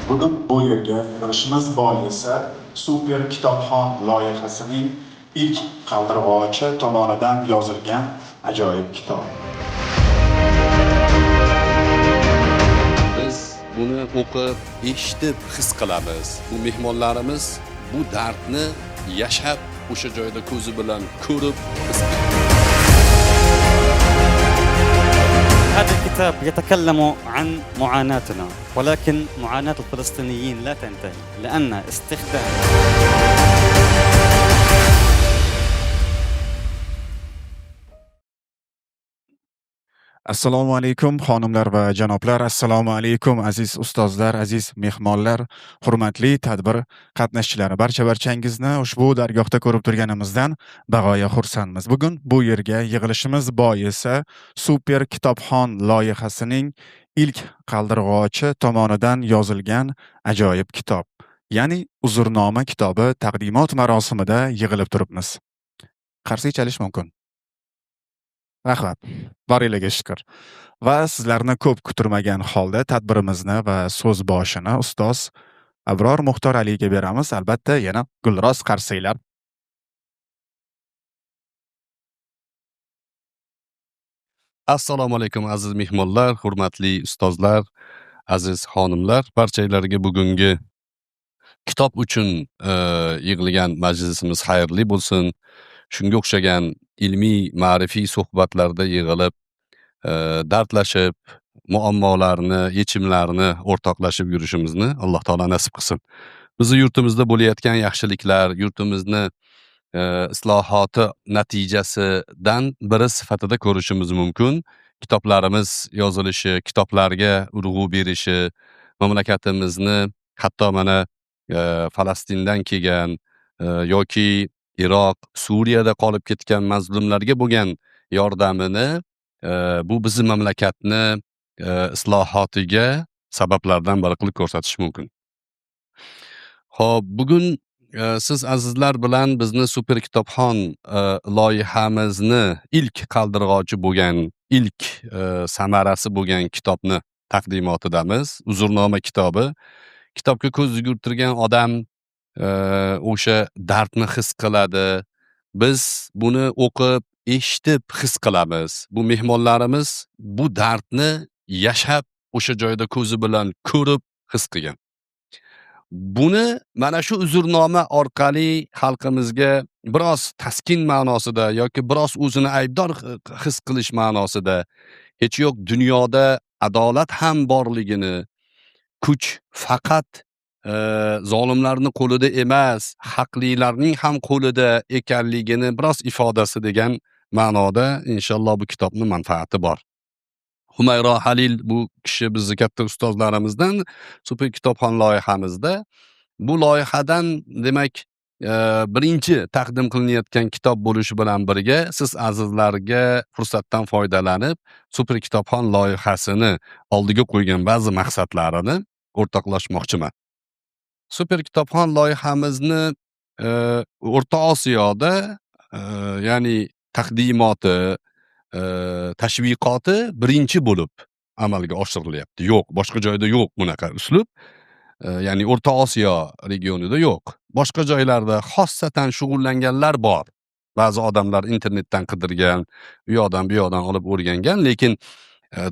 Bugun bu yerga yig'ilishimiz boisi Super kitobxon loyihasining ilk qaldirg'ochi tomonidan yozilgan ajoyib kitob. Biz buni o'qib, eshitib his qilamiz. Bu mehmonlarimiz bu dardni yashab, o'sha joyda ko'zi bilan ko'rib his qiladi. هذا الكتاب يتكلم عن معاناتنا، ولكن معاناة الفلسطينيين لا تنتهي لأن استخدام Assalomu alaykum xonimlar va janoblar, assalomu alaykum aziz ustozlar, aziz mehmonlar, hurmatli tadbir qatnashchilari. Barcha-barchangizni ushbu dargohda ko'rib turganimizdan bag'oya xursandmiz. Bugun bu yerga yig'ilishimiz boisi Super kitobxon loyihasining ilk qaldirg'ochi tomonidan yozilgan ajoyib kitob, ya'ni Uzrnoma kitobi taqdimot marosimida yig'ilib turibmiz. Qarsak chalish mumkin. Rahmat. Boringlarga shukr. Va sizlarni ko'p kutirmagan holda tadbirimizni va so'z boshini ustoz Abror Muxtor Aliga beramiz. Albatta, yana gulroz qarsaklar. Assalomu alaykum aziz mehmonlar, hurmatli ustozlar, aziz xonimlar. Barchalarga bugungi kitob uchun yig'ilgan majlisimiz xayrli bo'lsin. Shunga o'xshagan ilmiy, ma'rifiy suhbatlarda yig'ilib, dardlashib, muammolarni, yechimlarni o'rtoqlashib yurishimizni Alloh taolo nasib qilsin. Bizi yurtimizda bo'layotgan yaxshiliklar, yurtimizni islohoti natijasidan biri sifatida ko'rishimiz mumkin. Kitoblarimiz yozilishi, kitoblarga urg'u berishi, mamlakatimizni hatto mana Falastindan kelgan yoki Iroq, Suriyada qolib ketgan mazlumlarga bo'lgan yordamini bu bizni mamlakatni islohotiga sabablardan biri qilib ko'rsatish mumkin. Xo'p, bugun siz azizlar bilan bizni Super kitobxon loyihamizni ilk qaldirg'ochi bo'lgan, ilk samarasi bo'lgan kitobni taqdimotidamiz. Uzrnoma kitobi. Kitobga ko'z yugurtirgan odam o'sha dardni his qiladi. Biz buni o'qib, eshitib his qilamiz. Bu mehmonlarimiz bu dardni yashab, o'sha joyda ko'zi bilan ko'rib his qilgan. Buni mana shu uzrnoma orqali xalqimizga biroz taskin ma'nosida yoki biroz o'zini aybdor his qilish ma'nosida, hech yo'q dunyoda adolat ham borligini, kuch faqat zolimlarning qo'lida emas, haqlilarning ham qo'lida ekanligini biroz ifodasi degan ma'noda inshaalloh bu kitobning manfaati bor. Humayro Halil bu kishi bizni katta ustozlarimizdan Super kitobxon loyihamizda. Bu loyihadan demak birinchi taqdim qilinayotgan kitob bo'lishi bilan birga siz azizlarga fursatdan foydalanib Super kitobxon loyihasini oldiga qo'ygan ba'zi maqsadlarini o'rtoqlashmoqchiman. Super kitobxon loyihamizni O'rta Osiyoda ya'ni taqdimoti, tashviqoti birinchi bo'lib amalga oshirilyapti. Yo'q, boshqa joyda yo'q bunaqa uslub. Ya'ni O'rta Osiyo regionida yo'q. Boshqa joylarda xossatan shug'ullanganlar bor. Ba'zi odamlar internetdan qidirgan, u yoqdan bu yoqdan olib o'rgangan, lekin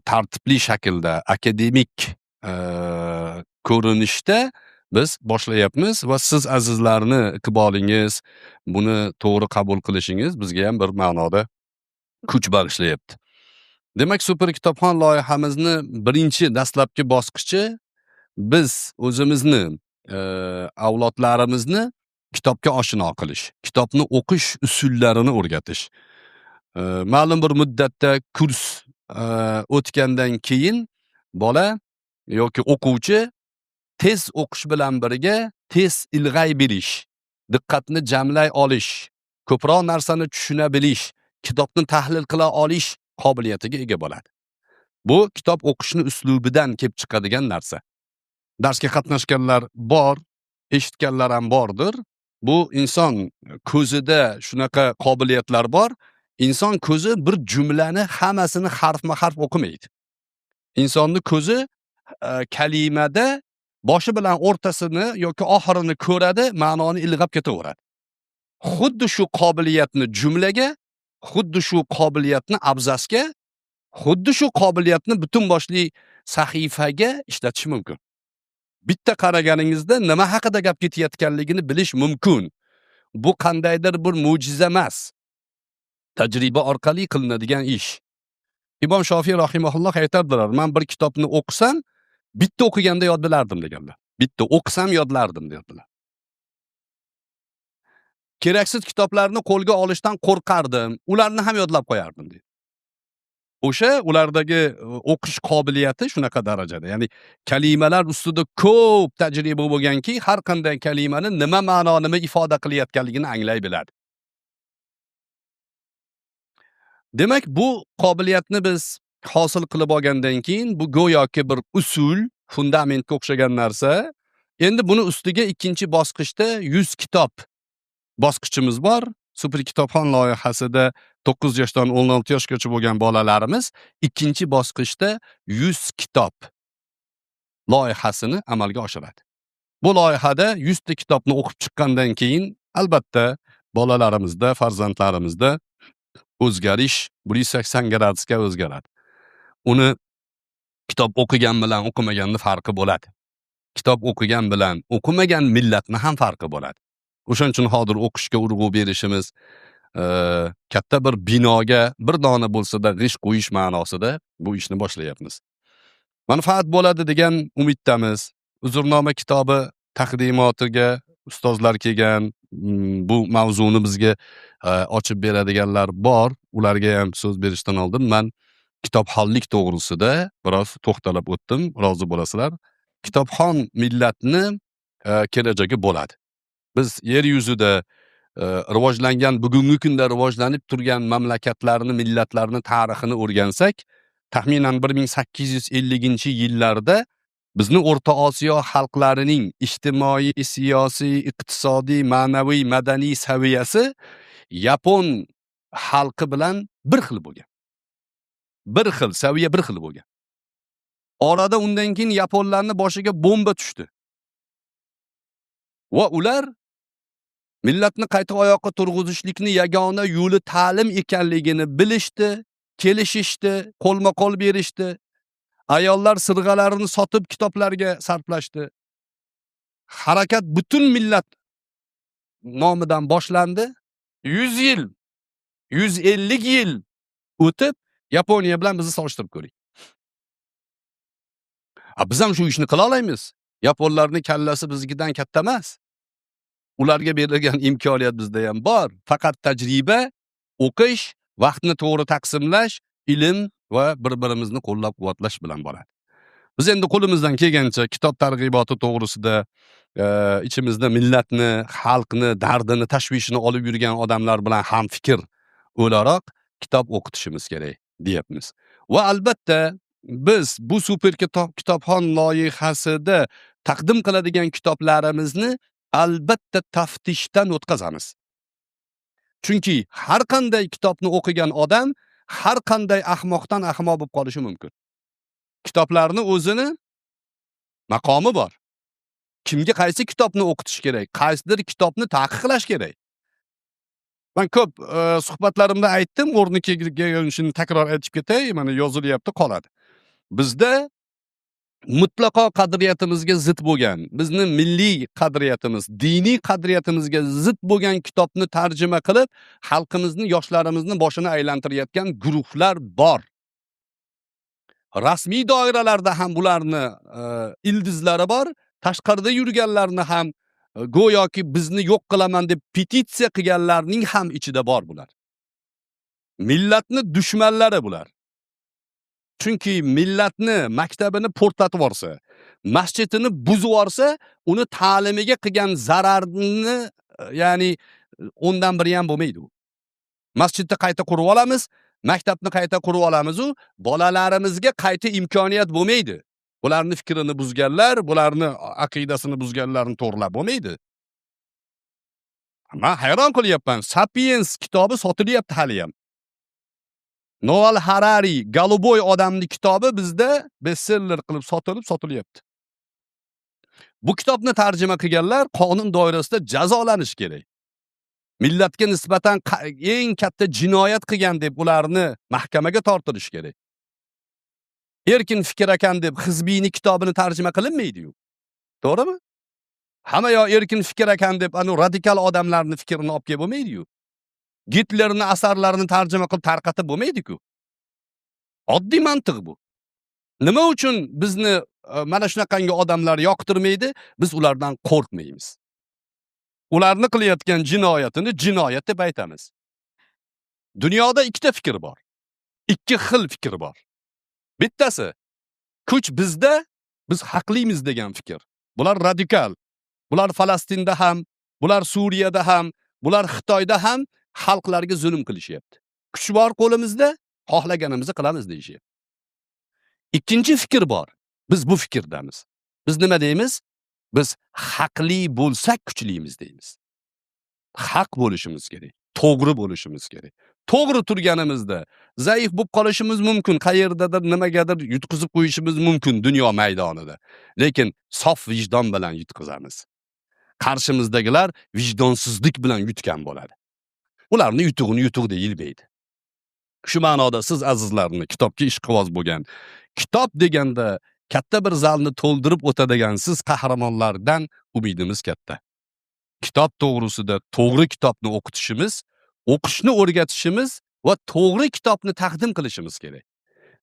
tartibli shaklda akademik ko'rinishda biz boshlayapmiz va siz azizlarni iqbolingiz, buni to'g'ri qabul qilishingiz bizga ham bir ma'noda kuch bag'ishlayapti. Demak, Super kitobxon loyihamizni birinchi dastlabki bosqichi biz o'zimizni avlodlarimizni kitobga oshino qilish, kitobni o'qish usullarini o'rgatish. Ma'lum bir muddatda kurs o'tgandan keyin bola yoki o'quvchi tez o'qish bilan birga tez ilg'ay bilish, diqqatni jamlay olish, ko'proq narsani tushuna bilish, kitobni tahlil qila olish qobiliyatiga ega bo'ladi. Bu kitob o'qishni uslubidan kelib chiqadigan narsa. Darsga qatnashganlar bor, eshitganlar ham bordir. Bu inson ko'zida shunaqa qobiliyatlar bor. Inson ko'zi bir jumlani hammasini harfma-harf o'qimaydi. Insonni ko'zi kalimada Boshi bilan o'rtasini yoki oxirini ko'radi, ma'noni ilg'ab ketaveradi. Xuddi shu qobiliyatni jumlaga, xuddi shu qobiliyatni abzasga, xuddi shu qobiliyatni butun boshli sahifaga ishlatish mumkin. Bitta qaraganingizda nima haqida gap ketayotganligini bilish mumkin. Bu qandaydir bir mo'jiza emas. Tajriba orqali qilinadigan ish. Imom Shofiy rahimahulloh aytardilar, men bir kitobni o'qisam, bitta o'qiganda yodlardim deganlar. Bitta o'qisam yodlardim derdilar. Keraksiz kitoblarni qo'lga olishdan qo'rqardim, ularni ham yodlab qo'yardim deydi. O'sha ulardagi o'qish qobiliyati shunaqa darajada. Ya'ni kalimalar ustida ko'p tajriba bo'lganki, har qanday kalimani nima ma'no, nima ifoda qilayotganligini anglay biladi. Demak, bu qobiliyatni biz hosil qilib olgandan keyin bu go'yoki bir usul, fundamentga o'xshagan narsa. Endi buni ustiga ikkinchi bosqichda 100 kitob bosqichimiz bor. Super kitobxon loyihasida 9 yoshdan 16 yoshgacha bo'lgan bolalarimiz ikkinchi bosqichda 100 kitob loyihasini amalga oshiradi. Bu loyihada 100 ta kitobni o'qib chiqqandan keyin albatta bolalarimizda, farzandlarimizda o'zgarish 180 gradusga o'zgaradi. Uni kitob o'qigan bilan o'qimaganning farqi bo'ladi. Kitob o'qigan bilan o'qimagan millatni ham farqi bo'ladi. O'shaning uchun hozir o'qishga urg'u berishimiz, katta bir binoga bir dona bo'lsa-da g'isht qo'yish ma'nosida bu ishni boshlayapmiz. Manfaat bo'ladi degan umiddamiz. Uzrnoma kitobi taqdimotiga ustozlar kelgan, bu mavzuni bizga ochib beradiganlar bor. Ularga ham so'z berishdan oldin men kitobxonlik to'g'risida biroz to'xtalib o'tdim, rozi bo'lasizlar. Kitobxon millatni kelajagi bo'ladi. Biz yer yuzida rivojlangan, bugungi kunda rivojlanib turgan mamlakatlarni, millatlarni tarixini o'rgansak, taxminan 1850-yillarda bizni O'rta Osiyo xalqlarining ijtimoiy, siyosiy, iqtisodiy, ma'naviy, madaniy saviyasi yapon xalqi bilan bir xil bo'lgan. Bir xil, saviya bir xil bo'lgan. Orada undan keyin yaponlarning boshiga bomba tushdi. Va ular millatni qayta oyoqqa turg'izishlikni yagona yo'li ta'lim ekanligini bilishdi, kelishishdi, qo'lma-qo'l berishdi. Ayollar sirg'alarini sotib kitoblarga sarflashdi. Harakat butun millat nomidan boshlandi. 100 yil, 150 yil o'tib Yaponiya bilan bizni solishtirib ko'ring. Biz ham shu ishni qila olamiz. Yaponlarning kallasi biznikidan katta emas. Ularga berilgan imkoniyat bizda ham bor. Faqat tajriba, o'qish, vaqtni to'g'ri taqsimlash, ilm va bir-birimizni qo'llab-quvvatlash bilan bo'ladi. Biz endi qo'limizdan kelgancha kitob targ'iboti to'g'risida ichimizda millatni, xalqni dardini, tashvishini olib yurgan odamlar bilan ham fikr o'laroq kitob o'qitishimiz kerak deyapmiz. Va albatta biz bu super kitobxon loyihasida taqdim qiladigan kitoblarimizni albatta taftishdan o'tkazamiz. Chunki har qanday kitobni o'qigan odam har qanday ahmoqdan ahmoq bo'lib qolishi mumkin. Kitoblarni o'zini maqomi bor. Kimga qaysi kitobni o'qitish kerak, qaysidir kitobni taqiqlash kerak. Men ko'p suhbatlarimda aytdim, o'rni kelgan shuni takror aytib ketay, mana yozilyapti, qoladi. Bizda mutlaqo qadriyatimizga zid bo'lgan, bizni milliy qadriyatimiz, diniy qadriyatimizga zid bo'lgan kitobni tarjima qilib, xalqimizni, yoshlarimizni boshini aylantirayotgan guruhlar bor. Rasmiy doiralarda ham bularni ildizlari bor, tashqarida yurganlarni ham go'yoki bizni yo'q qilaman deb petitsiya qilganlarning ham ichida bor bular. Millatni dushmanlari bular. Chunki millatni maktabini portlatib yuborsa, masjidini buzib yuborsa, uni ta'limiga qilgan zararni, ya'ni o'ndan biri ham bo'lmaydi u. Masjidni qayta qurib olamiz, maktabni qayta qurib olamiz u, bolalarimizga qayta imkoniyat bo'lmaydi. Bularni fikrini buzganlar, bularni aqidasini buzganlarni to'g'rilab bo'lmaydi. Men hayron qolyapman. Sapiens kitobi sotilyapti hali ham. Noval Harari, Goluboy odamning kitobi bizda bestseller qilib sotilib sotilyapti. Bu kitobni tarjima qilganlar qonun doirasida jazolanish kerak. Millatga nisbatan eng katta jinoyat qilgan deb ularni mahkamaga tortilish kerak. Erkin fikr ekan deb Hizbiyni kitobini tarjima qilinmaydi-yu. To'g'rimi? Hamma yo erkin fikr ekan deb anu radikal odamlarning fikrini olib kelib bo'lmaydi-yu. Gitlerning asarlarini tarjima qilib tarqatib bo'lmaydi-ku. Oddiy mantiq bu. Nima uchun bizni mana shunaqangi odamlar yoqtirmaydi? Biz ulardan qo'rqmaymiz. Ularni qilayotgan jinoyatini jinoyat deb aytamiz. Dunyoda ikkita fikr bor. Ikki xil fikr bor. Bittasi kuch bizda, biz haqlimiz degan fikr. Bular radikal. Bular Falastinda ham, bular Suriyada ham, bular Xitoyda ham xalqlarga zulm qilishyapti. Kuch bor qo'limizda, xohlaganimizni qilamiz deyishyapti. Ikkinchi fikr bor. Biz bu fikirdamiz. Biz nima deymiz? Biz haqli bo'lsak kuchlimiz deymiz. Haq bo'lishimiz kerak, to'g'ri bo'lishimiz kerak. To'g'ri turganimizda zaif bo'lib qolishimiz mumkin, qayerdadir nimagadir yutqizib qo'yishimiz mumkin dunyo maydonida. Lekin sof vijdon bilan yutqizamiz. Qarshimizdagilar vijdonsizlik bilan yutgan bo'ladi. Ularni yutug'ini yutuq deyilmaydi. Shu ma'noda siz azizlarni kitobga ishqiboz bo'lgan, kitob deganda katta bir zalni to'ldirib o'tadigan siz qahramonlardan umidimiz katta. Kitob to'g'risida to'g'ri kitobni o'qitishimiz, o'qishni o'rgatishimiz va to'g'ri kitobni taqdim qilishimiz kerak.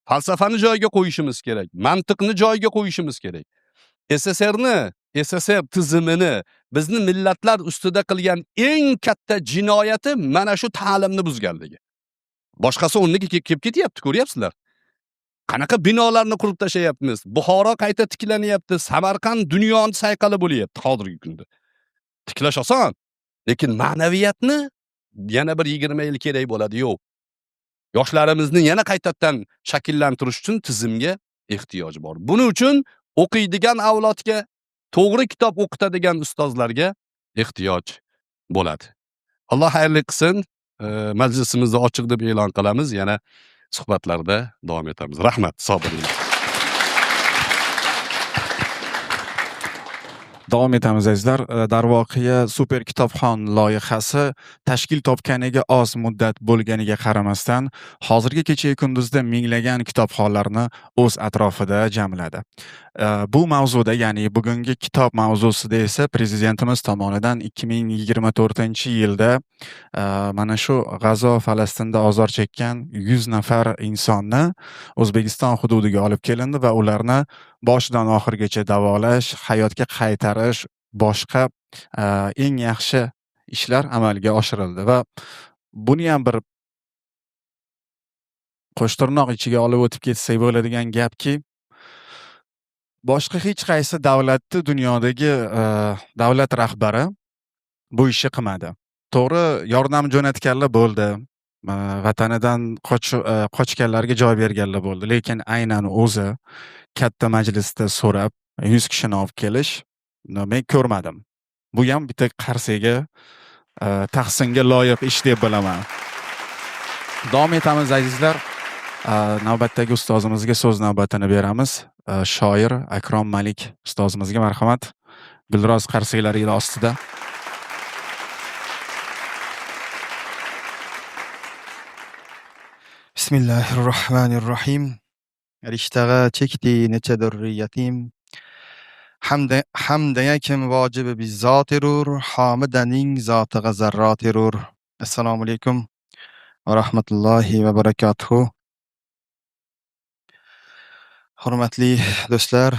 Falsafani joyiga qo'yishimiz kerak, mantiqni joyiga qo'yishimiz kerak. SSR tizimini bizni millatlar ustida qilgan eng katta jinoyati mana shu ta'limni buzganligi. Boshqasi o'rniga kelib ketyapti, ko'ryapsizlar. Qanaqa binolarni qurib tashlayapmiz? Buxoro qayta tiklanyapti, Samarqand dunyoni sayqali bo'lyapti hozirgi kunda. Tiklash oson, lekin ma'naviyatni yana bir 20 yil kerak bo'ladi, yo'q. Yoshlarimizni yana qaytadan shakllantirish uchun tizimga ehtiyoj bor. Buning uchun o'qiydigan avlodga, to'g'ri kitob o'qitadigan ustozlarga ehtiyoj bo'ladi. Alloh xayrli qilsin. Majlisimizni ochiq deb e'lon qilamiz. Yana suhbatlarda davom etamiz. Rahmat, sog' bo'ling. Davom etamiz azizlar. Darvoqe super kitobxon loyihasi tashkil topganiga oz muddat bo'lganiga qaramasdan, hozirgi kecha kunduzda minglagan kitobxonlarni o'z atrofida jamladi. Bu mavzuda, ya'ni bugungi kitob mavzusida esa prezidentimiz tomonidan 2024-yilda mana shu G'azo Falastinda ozor chekkan 100 nafar insonni O'zbekiston hududiga olib kelindi va ularni boshidan oxirigacha davolash, hayotga qaytarish, boshqa eng yaxshi ishlar amalga oshirildi va buni ham bir qo'shtirnoq ichiga olib o'tib ketsak bo'ladigan gapki, boshqa hech qaysi davlatni dunyodagi davlat rahbari bu ishni qilmadi. To'g'ri, yordam jo'natganlar bo'ldi, vatanidan qochganlarga joy berganlar bo'ldi, lekin aynan o'zi katta majlisda so'rab 100 kishini olib kelish, men ko'rmadim. Bu ham bitta qarsaga, tahsinga loyiq ish deb bilaman. Davom etamiz azizlar. Navbatdagi ustozimizga so'z navbatini beramiz. Shoir Akrom Malik ustozimizga marhamat. Gulroz qarsaklari ostida. Bismillahirrohmanirrohim. Rishtaga chekdi nechadir yatim. Hamda kim vojibi bizzotirur, hamidaning zotiga zarrotirur. Assalomu alaykum va rahmatullohi va barakatuhu. Hurmatli do'stlar,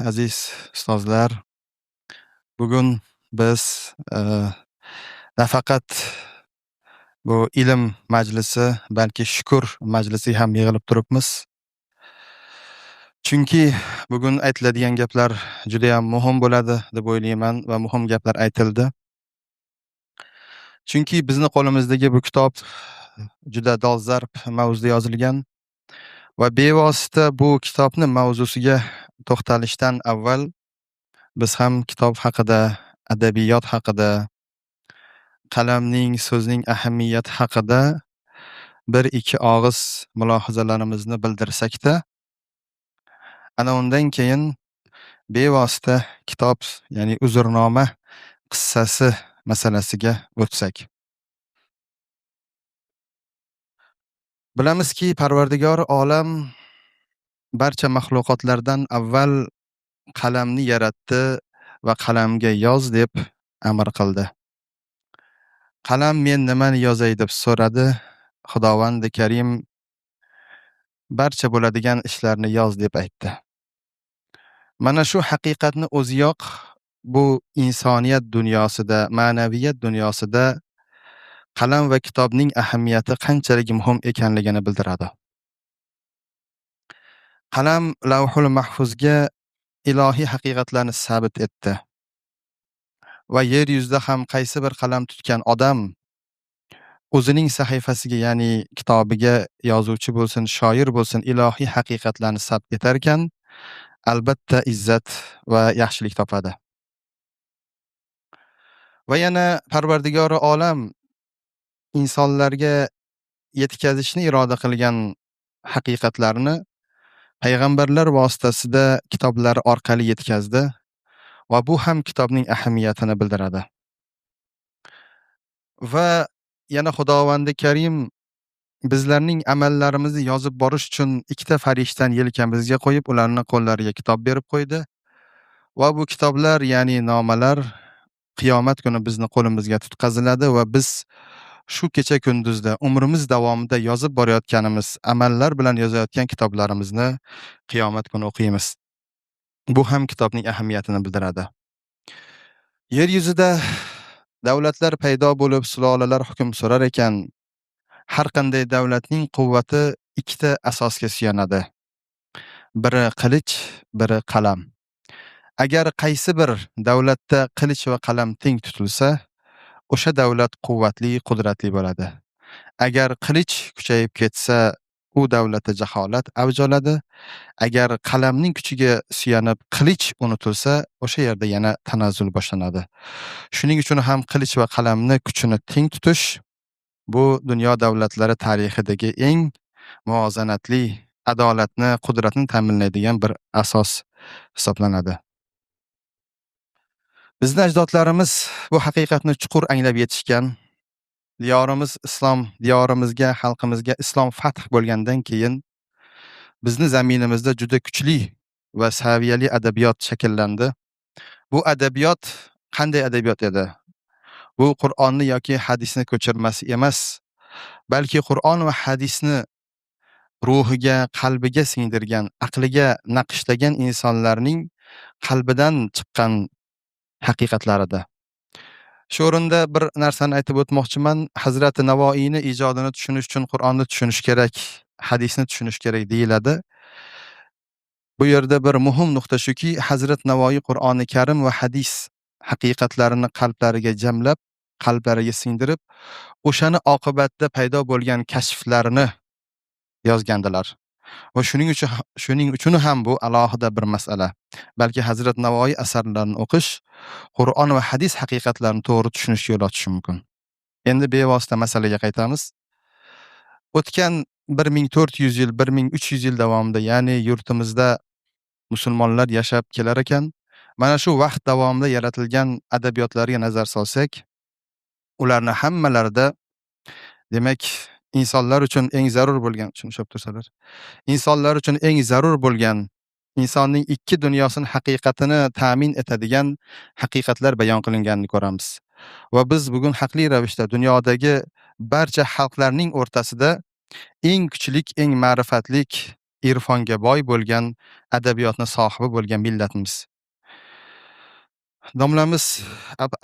aziz ustozlar, bugun biz nafaqat bu ilm majlisi, balki shukr majlisi ham yig'ilib turibmiz. Chunki bugun aytiladigan gaplar juda ham muhim bo'ladi deb o'ylayman va muhim gaplar aytildi. Chunki bizni qo'limizdagi bu kitob juda dolzarb mavzuda yozilgan va bevosita bu kitobni mavzusiga to'xtalishdan avval biz ham kitob haqida, adabiyot haqida, qalamning, so'zning ahamiyati haqida bir ikki og'iz mulohazalarimizni bildirsakda, ana undan keyin Bevosita kitob, ya'ni uzrnoma qissasi masalasiga o'tsak. Bilamizki, Parvardigor olam barcha maxluqotlardan avval qalamni yaratdi va qalamga yoz deb amr qildi. Qalam men nimani yozay deb so'radi. Xudovandi Karim barcha bo'ladigan ishlarni yoz deb aytdi. Mana shu haqiqatni o'ziyoq bu insoniyat dunyosida, ma'naviyat dunyosida qalam va kitobning ahamiyati qanchalik muhim ekanligini bildiradi. Qalam Lavhul Mahfuzga ilohiy haqiqatlarni sabit etdi. Va yer yuzida ham qaysi bir qalam tutgan odam o'zining sahifasiga, ya'ni kitobiga yozuvchi bo'lsin, shoir bo'lsin, ilohiy haqiqatlarni sabt etar ekan, albatta izzat va yaxshilik topadi. Va yana Parvardigori olam insonlarga yetkazishni iroda qilgan haqiqatlarni payg'ambarlar vositasida kitoblar orqali yetkazdi va bu ham kitobning ahamiyatini bildiradi. Va yana Xudovandi Karim bizlarning amallarimizni yozib borish uchun ikkita farishtani yelkamizga qo'yib, ularning qo'llariga kitob berib qo'ydi. Va bu kitoblar, ya'ni nomalar qiyomat kuni bizni qo'limizga tutqaziladi va biz shu kecha kunduzda umrimiz davomida yozib borayotganimiz, amallar bilan yozayotgan kitoblarimizni qiyomat kuni o'qiymiz. Bu ham kitobning ahamiyatini bildiradi. Yer yuzida davlatlar paydo bo'lib, sulolalar hukm surar ekan, har qanday davlatning quvvati ikkita asosga suyanadi. Biri qilich, biri qalam. Agar qaysi bir davlatda qilich va qalam teng tutilsa, o'sha davlat quvvatli, qudratli bo'ladi. Agar qilich kuchayib ketsa, u davlatda jaholat avj oladi. Agar qalamning kuchiga suyanib qilich unutilsa, o'sha yerda yana tanazzul boshlanadi. Shuning uchun ham qilich va qalamni kuchini teng tutish bu dunyo davlatlari tarixidagi eng muvozanatli, adolatni, qudratni ta'minlaydigan bir asos hisoblanadi. Bizni ajdodlarimiz bu haqiqatni chuqur anglab yetishgan. Diyorimiz islom, diyorimizga, xalqimizga islom fath bo'lgandan keyin bizni zaminimizda juda kuchli va saviyali adabiyot shakllandi. Bu adabiyot qanday adabiyot edi? Bu Qur'onni yoki hadisni ko'chirmasi emas, balki Qur'on va hadisni ruhiga, qalbiga singdirgan, aqliga naqshlagan insonlarning qalbidan chiqqan haqiqatlarida. Shu o'rinda bir narsani aytib o'tmoqchiman. Hazrati Navoiyni ijodini tushunish uchun Qur'onni tushunish kerak, hadisni tushunish kerak deyiladi. Bu yerda bir muhim nuqta shuki, Hazrat Navoiy Qur'oni Karim va hadis haqiqatlarini qalblariga jamlab, qalblariga singdirib, o'shani oqibatda paydo bo'lgan kashflarni yozgandilar. Va shuning uchun ham bu alohida bir masala. Balki Hazrat Navoiy asarlarini o'qish Qur'on va hadis haqiqatlarini to'g'ri tushunishga yo'l ochishi mumkin. Endi bevosita masalaga qaytamiz. O'tgan 1400 yil, 1300 yil davomida, ya'ni yurtimizda musulmonlar yashab kelar ekan, mana shu vaqt davomida yaratilgan adabiyotlarga nazar solsak, ularni hammalarida demak insonlar uchun eng zarur bo'lgan, tushunib tursalar, insonlar uchun eng zarur bo'lgan, insonning ikki dunyosini haqiqatini ta'min etadigan haqiqatlar bayon qilinganini ko'ramiz. Va biz bugun haqli ravishda dunyodagi barcha xalqlarning o'rtasida eng kuchlik, eng ma'rifatlik, irfonga boy bo'lgan adabiyotni sohibi bo'lgan millatmiz. Domlamiz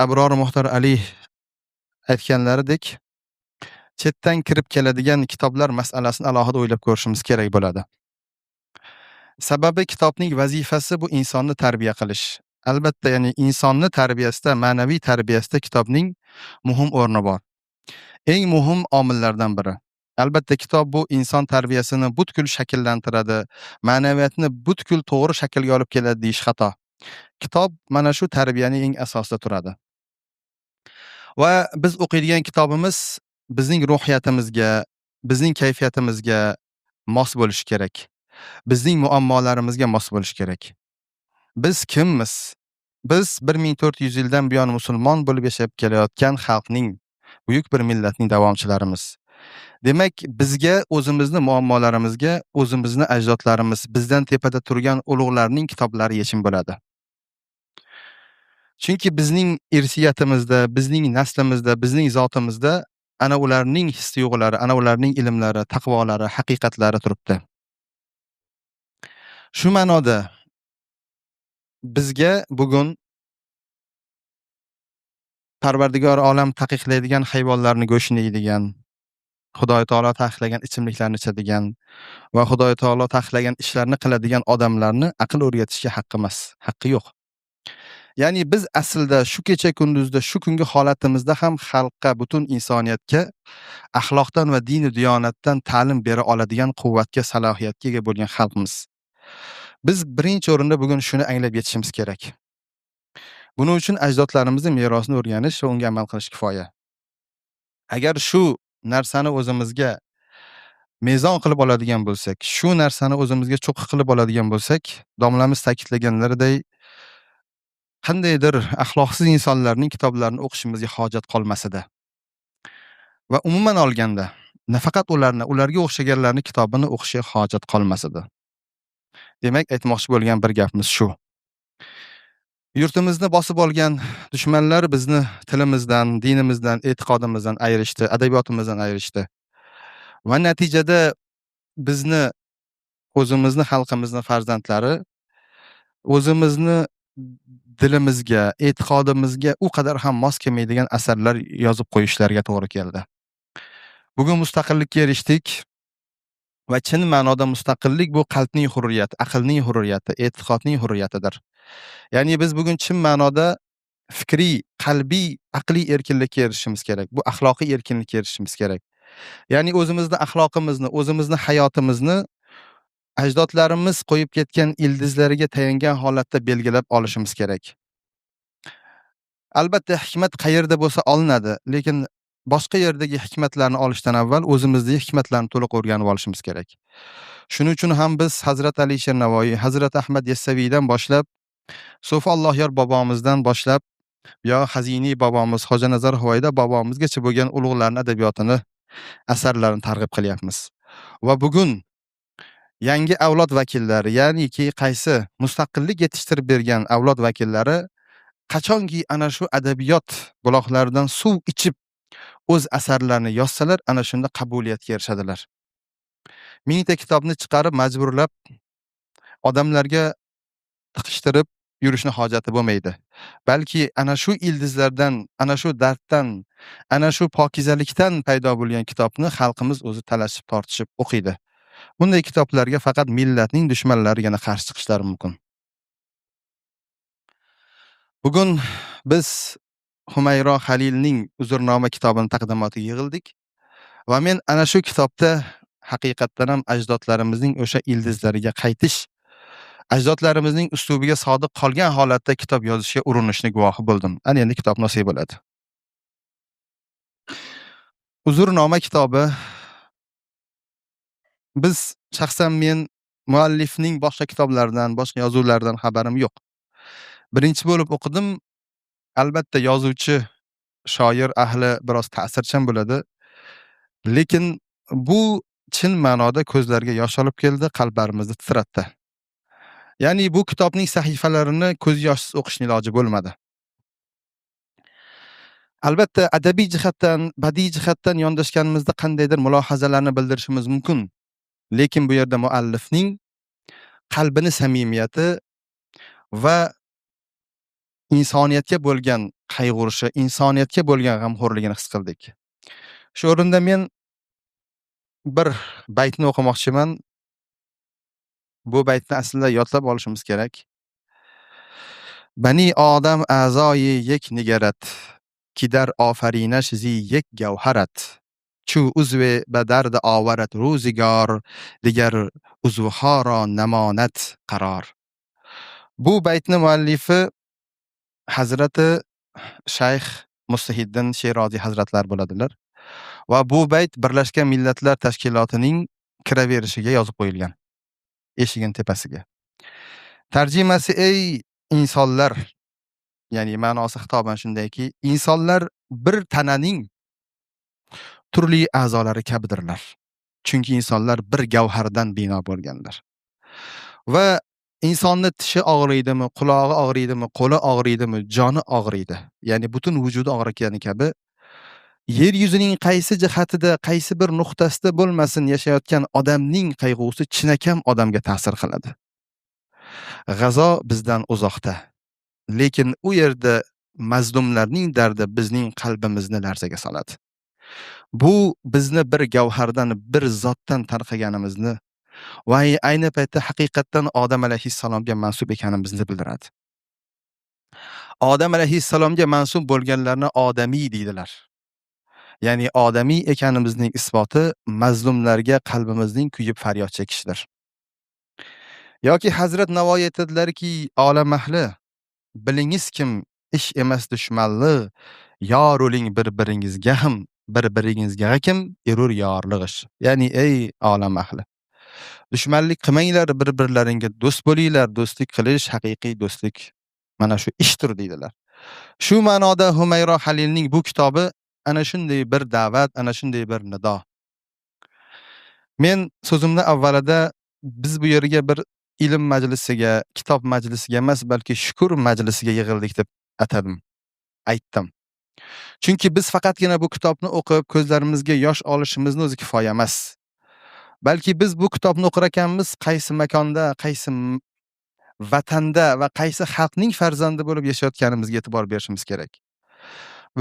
Abror Muxtor Ali aytganlaridek, chetdan kirib keladigan kitoblar masalasini alohida o'ylab ko'rishimiz kerak bo'ladi. Sababi kitobning vazifasi bu insonni tarbiya qilish. Albatta, ya'ni insonni tarbiyasida, ma'naviy tarbiyasida kitobning muhim o'rni bor. Eng muhim omillardan biri. Albatta, kitob bu inson tarbiyasini butkul shakllantiradi, ma'naviyatni butkul to'g'ri shaklga olib keladi deyish xato. Kitob mana shu tarbiyaning eng asosida turadi. Va biz o'qiydigan kitobimiz bizning ruhiyatimizga, bizning kayfiyatimizga mos bo'lishi kerak. Bizning muammolarimizga mos bo'lishi kerak. Biz kimmiz? Biz 1400 yildan buyon musulmon bo'lib yashab kelayotgan xalqning, buyuk bir millatning davomchilarimiz. Demak, bizga o'zimizni muammolarimizga o'zimizni ajdodlarimiz, bizdan tepada turgan ulug'larning kitoblari yechim bo'ladi. Chunki bizning irsiyatimizda, bizning naslimizda, bizning zotimizda ana ularning his tuyg'ulari, ana ularning ilmlari, taqvolari, haqiqatlari turibdi. Shu ma'noda bizga bugun Parvardigor olam taqiqlaydigan hayvonlarni go'shtini yeydigan, Xudoy taolo taqiqlagan ichimliklarni ichadigan va Xudoy taolo taqiqlagan ishlarni qiladigan odamlarni aql o'rgatishga haqqi emas, haqqi yo'q. Ya'ni biz aslida shu kecha kunduzda, shu kungi holatimizda ham xalqqa, butun insoniyatga axloqdan va dini diyonatdan ta'lim bera oladigan quvvatga, salohiyatga ega bo'lgan xalqmiz. Biz birinchi o'rinda bugun shuni anglab yetishimiz kerak. Buning uchun ajdodlarimizning merosini o'rganish va unga amal qilish kifoya. Agar shu narsani o'zimizga mezon qilib oladigan bo'lsak, shu narsani o'zimizga cho'qqi qilib oladigan bo'lsak, domlamiz ta'kidlaganlariday qandaydir axloqsiz insonlarning kitoblarini o'qishimizga hojat qolmas edi. Va umuman olganda, nafaqat ularni, ularga o'xshaganlarning kitobini o'qishga hojat qolmas edi. Demak, aytmoqchi bo'lgan bir gapimiz shu. Yurtimizni bosib olgan dushmanlar bizni tilimizdan, dinimizdan, e'tiqodimizdan ayirishdi, adabiyotimizdan ayirishdi. Va natijada bizni o'zimizni xalqimizni farzandlari o'zimizni dilimizga, e'tiqodimizga u qadar ham mos kelmaydigan asarlar yozib qo'yishlariga to'g'ri keldi. Bugun mustaqillikka erishdik va chin ma'noda mustaqillik bu qalbning hurriyati, aqlning hurriyati, e'tiqodning hurriyatidir. Ya'ni biz bugun chin ma'noda fikriy, qalbiy, aqliy erkinlikka erishishimiz kerak. Bu axloqiy erkinlikka erishishimiz kerak. Ya'ni o'zimizni axloqimizni, o'zimizni hayotimizni ajdodlarimiz qo'yib ketgan ildizlariga tayangan holatda belgilab olishimiz kerak. Albatta hikmat qayerda bo'lsa olinadi, lekin boshqa yerdagi hikmatlarni olishdan avval o'zimizdagi hikmatlarni to'liq o'rganib olishimiz kerak. Shuning uchun ham biz Hazrat Alisher Navoiy, Hazrat Ahmad Yassaviydan boshlab, Sufi Allohyor bobomizdan boshlab, yo Haziniy bobomiz, Hoja Nazar Huvaydo bobomizgacha bo'lgan ulug'larning adabiyotini, asarlarini targ'ib qilyapmiz. Va bugun yangi avlod vakillari, ya'niki qaysi mustaqillik yetishtirib bergan avlod vakillari qachonki ana shu adabiyot buloqlaridan suv ichib o'z asarlarini yozsalar, ana shunda qabuliyatga erishadilar. Mingta kitobni chiqarib majburlab odamlarga tiqishtirib yurishni hojati bo'lmaydi. Balki ana shu ildizlardan, ana shu darddan, ana shu pokizalikdan paydo bo'lgan kitobni xalqimiz o'zi talashib, tortishib o'qiydi. Bunday kitoblarga faqat millatning dushmanlarigina qarshi chiqishlari mumkin. Bugun biz Humayro Halilning Uzrnoma kitobini taqdimotiga yig'ildik va men ana shu kitobda haqiqatdan ham ajdodlarimizning o'sha ildizlariga qaytish, ajdodlarimizning uslubiga sodiq qolgan holatda kitob yozishga urinishni guvohi bo'ldim. Ana endi kitobni olsak bo'ladi. Uzrnoma kitobi biz shaxsan men muallifning boshqa kitoblaridan, boshqa yozuvlaridan xabarim yo'q. Birinchi bo'lib o'qidim. Albatta yozuvchi, shoir ahli biroz ta'sirchan bo'ladi. Lekin bu chin ma'noda ko'zlarga yosh olib keldi, qalblarimizni titratdi. Ya'ni bu kitobning sahifalarini ko'z yoshsiz o'qishning iloji bo'lmadi. Albatta adabiy jihatdan, badiiy jihatdan yondashganimizda qandaydir mulohazalarni bildirishimiz mumkin. Lekin bu yerda muallifning qalbini samimiyati va insoniyatga bo'lgan qayg'urishi, insoniyatga bo'lgan g'amxo'rligini his qildik. Shu o'rinda men bir baytni o'qimoqchiman. Bu baytni aslida yodlab olishimiz kerak. Bani odam a'zoyi yek nigarat, kidar ofarinash zi yek gavharat. Chu uzvi badarda ovarat ro'zigor, digar uzvhoro namonat qaror. Bu baytni muallifi Hazrati Shayx Mustahiddin Sheroziy hazratlari bo'ladilar. Va bu bayt Birlashgan Millatlar Tashkilotining kiraverishiga yozib qo'yilgan. Eshigin tepasiga. Tarjimasi: ey insonlar, ya'ni ma'nosi xitoban shundayki, insonlar bir tananing turli a'zolari kabidirlar. Chunki insonlar bir gavhardan bino bo'lganlar. Va insonni tishi og'riydimi, qulog'i og'riydimi, qo'li og'riydimi, joni og'riydi. Ya'ni butun vujudi og'rigani kabi yer yuzining qaysi jihatida, qaysi bir nuqtasida bo'lmasin yashayotgan odamning qayg'usi chinakam odamga ta'sir qiladi. G'azo bizdan uzoqda, lekin u yerda mazlumlarning dardi bizning qalbimizni larzaga soladi. Bu bizni bir gavhardan, bir zotdan tarqaganimizni va ayni paytda haqiqatdan Odam alayhissalomga mansub ekanimizni bildiradi. Odam alayhissalomga mansub bo'lganlarni odamiy deydilar. Ya'ni odamiy ekanimizning isboti mazlumlarga qalbimizning kuyib faryod chekishidir. Yoki Hazrat Navoiy aytadilarki, olam ahli, bilingiz kim, ish emas dushmanlik, yor o'ling bir-biringizga ham, bir-biringizga kim erur yorlig'ish. Ya'ni ey olam ahli, dushmanlik qilmanglar, bir-birlaringga do'st bo'linglar, do'stlik qilish haqiqiy do'stlik mana shu ishdir deydilar. Shu ma'noda Humayro Halilning bu kitobi ana shunday bir da'vat, ana shunday bir nido. Men so'zimni avvalida biz bu yerga bir ilm majlisiga, kitob majlisiga emas, balki shukur majlisiga yig'ildik deb atadim, aytdim. Chunki biz faqatgina bu kitobni o'qib ko'zlarimizga yosh olishimizni o'zi kifoya emas. Balki biz bu kitobni o'qir ekanmiz, qaysi makonda, qaysi vatanda va qaysi xalqning farzandi bo'lib yashayotganimizga e'tibor berishimiz kerak.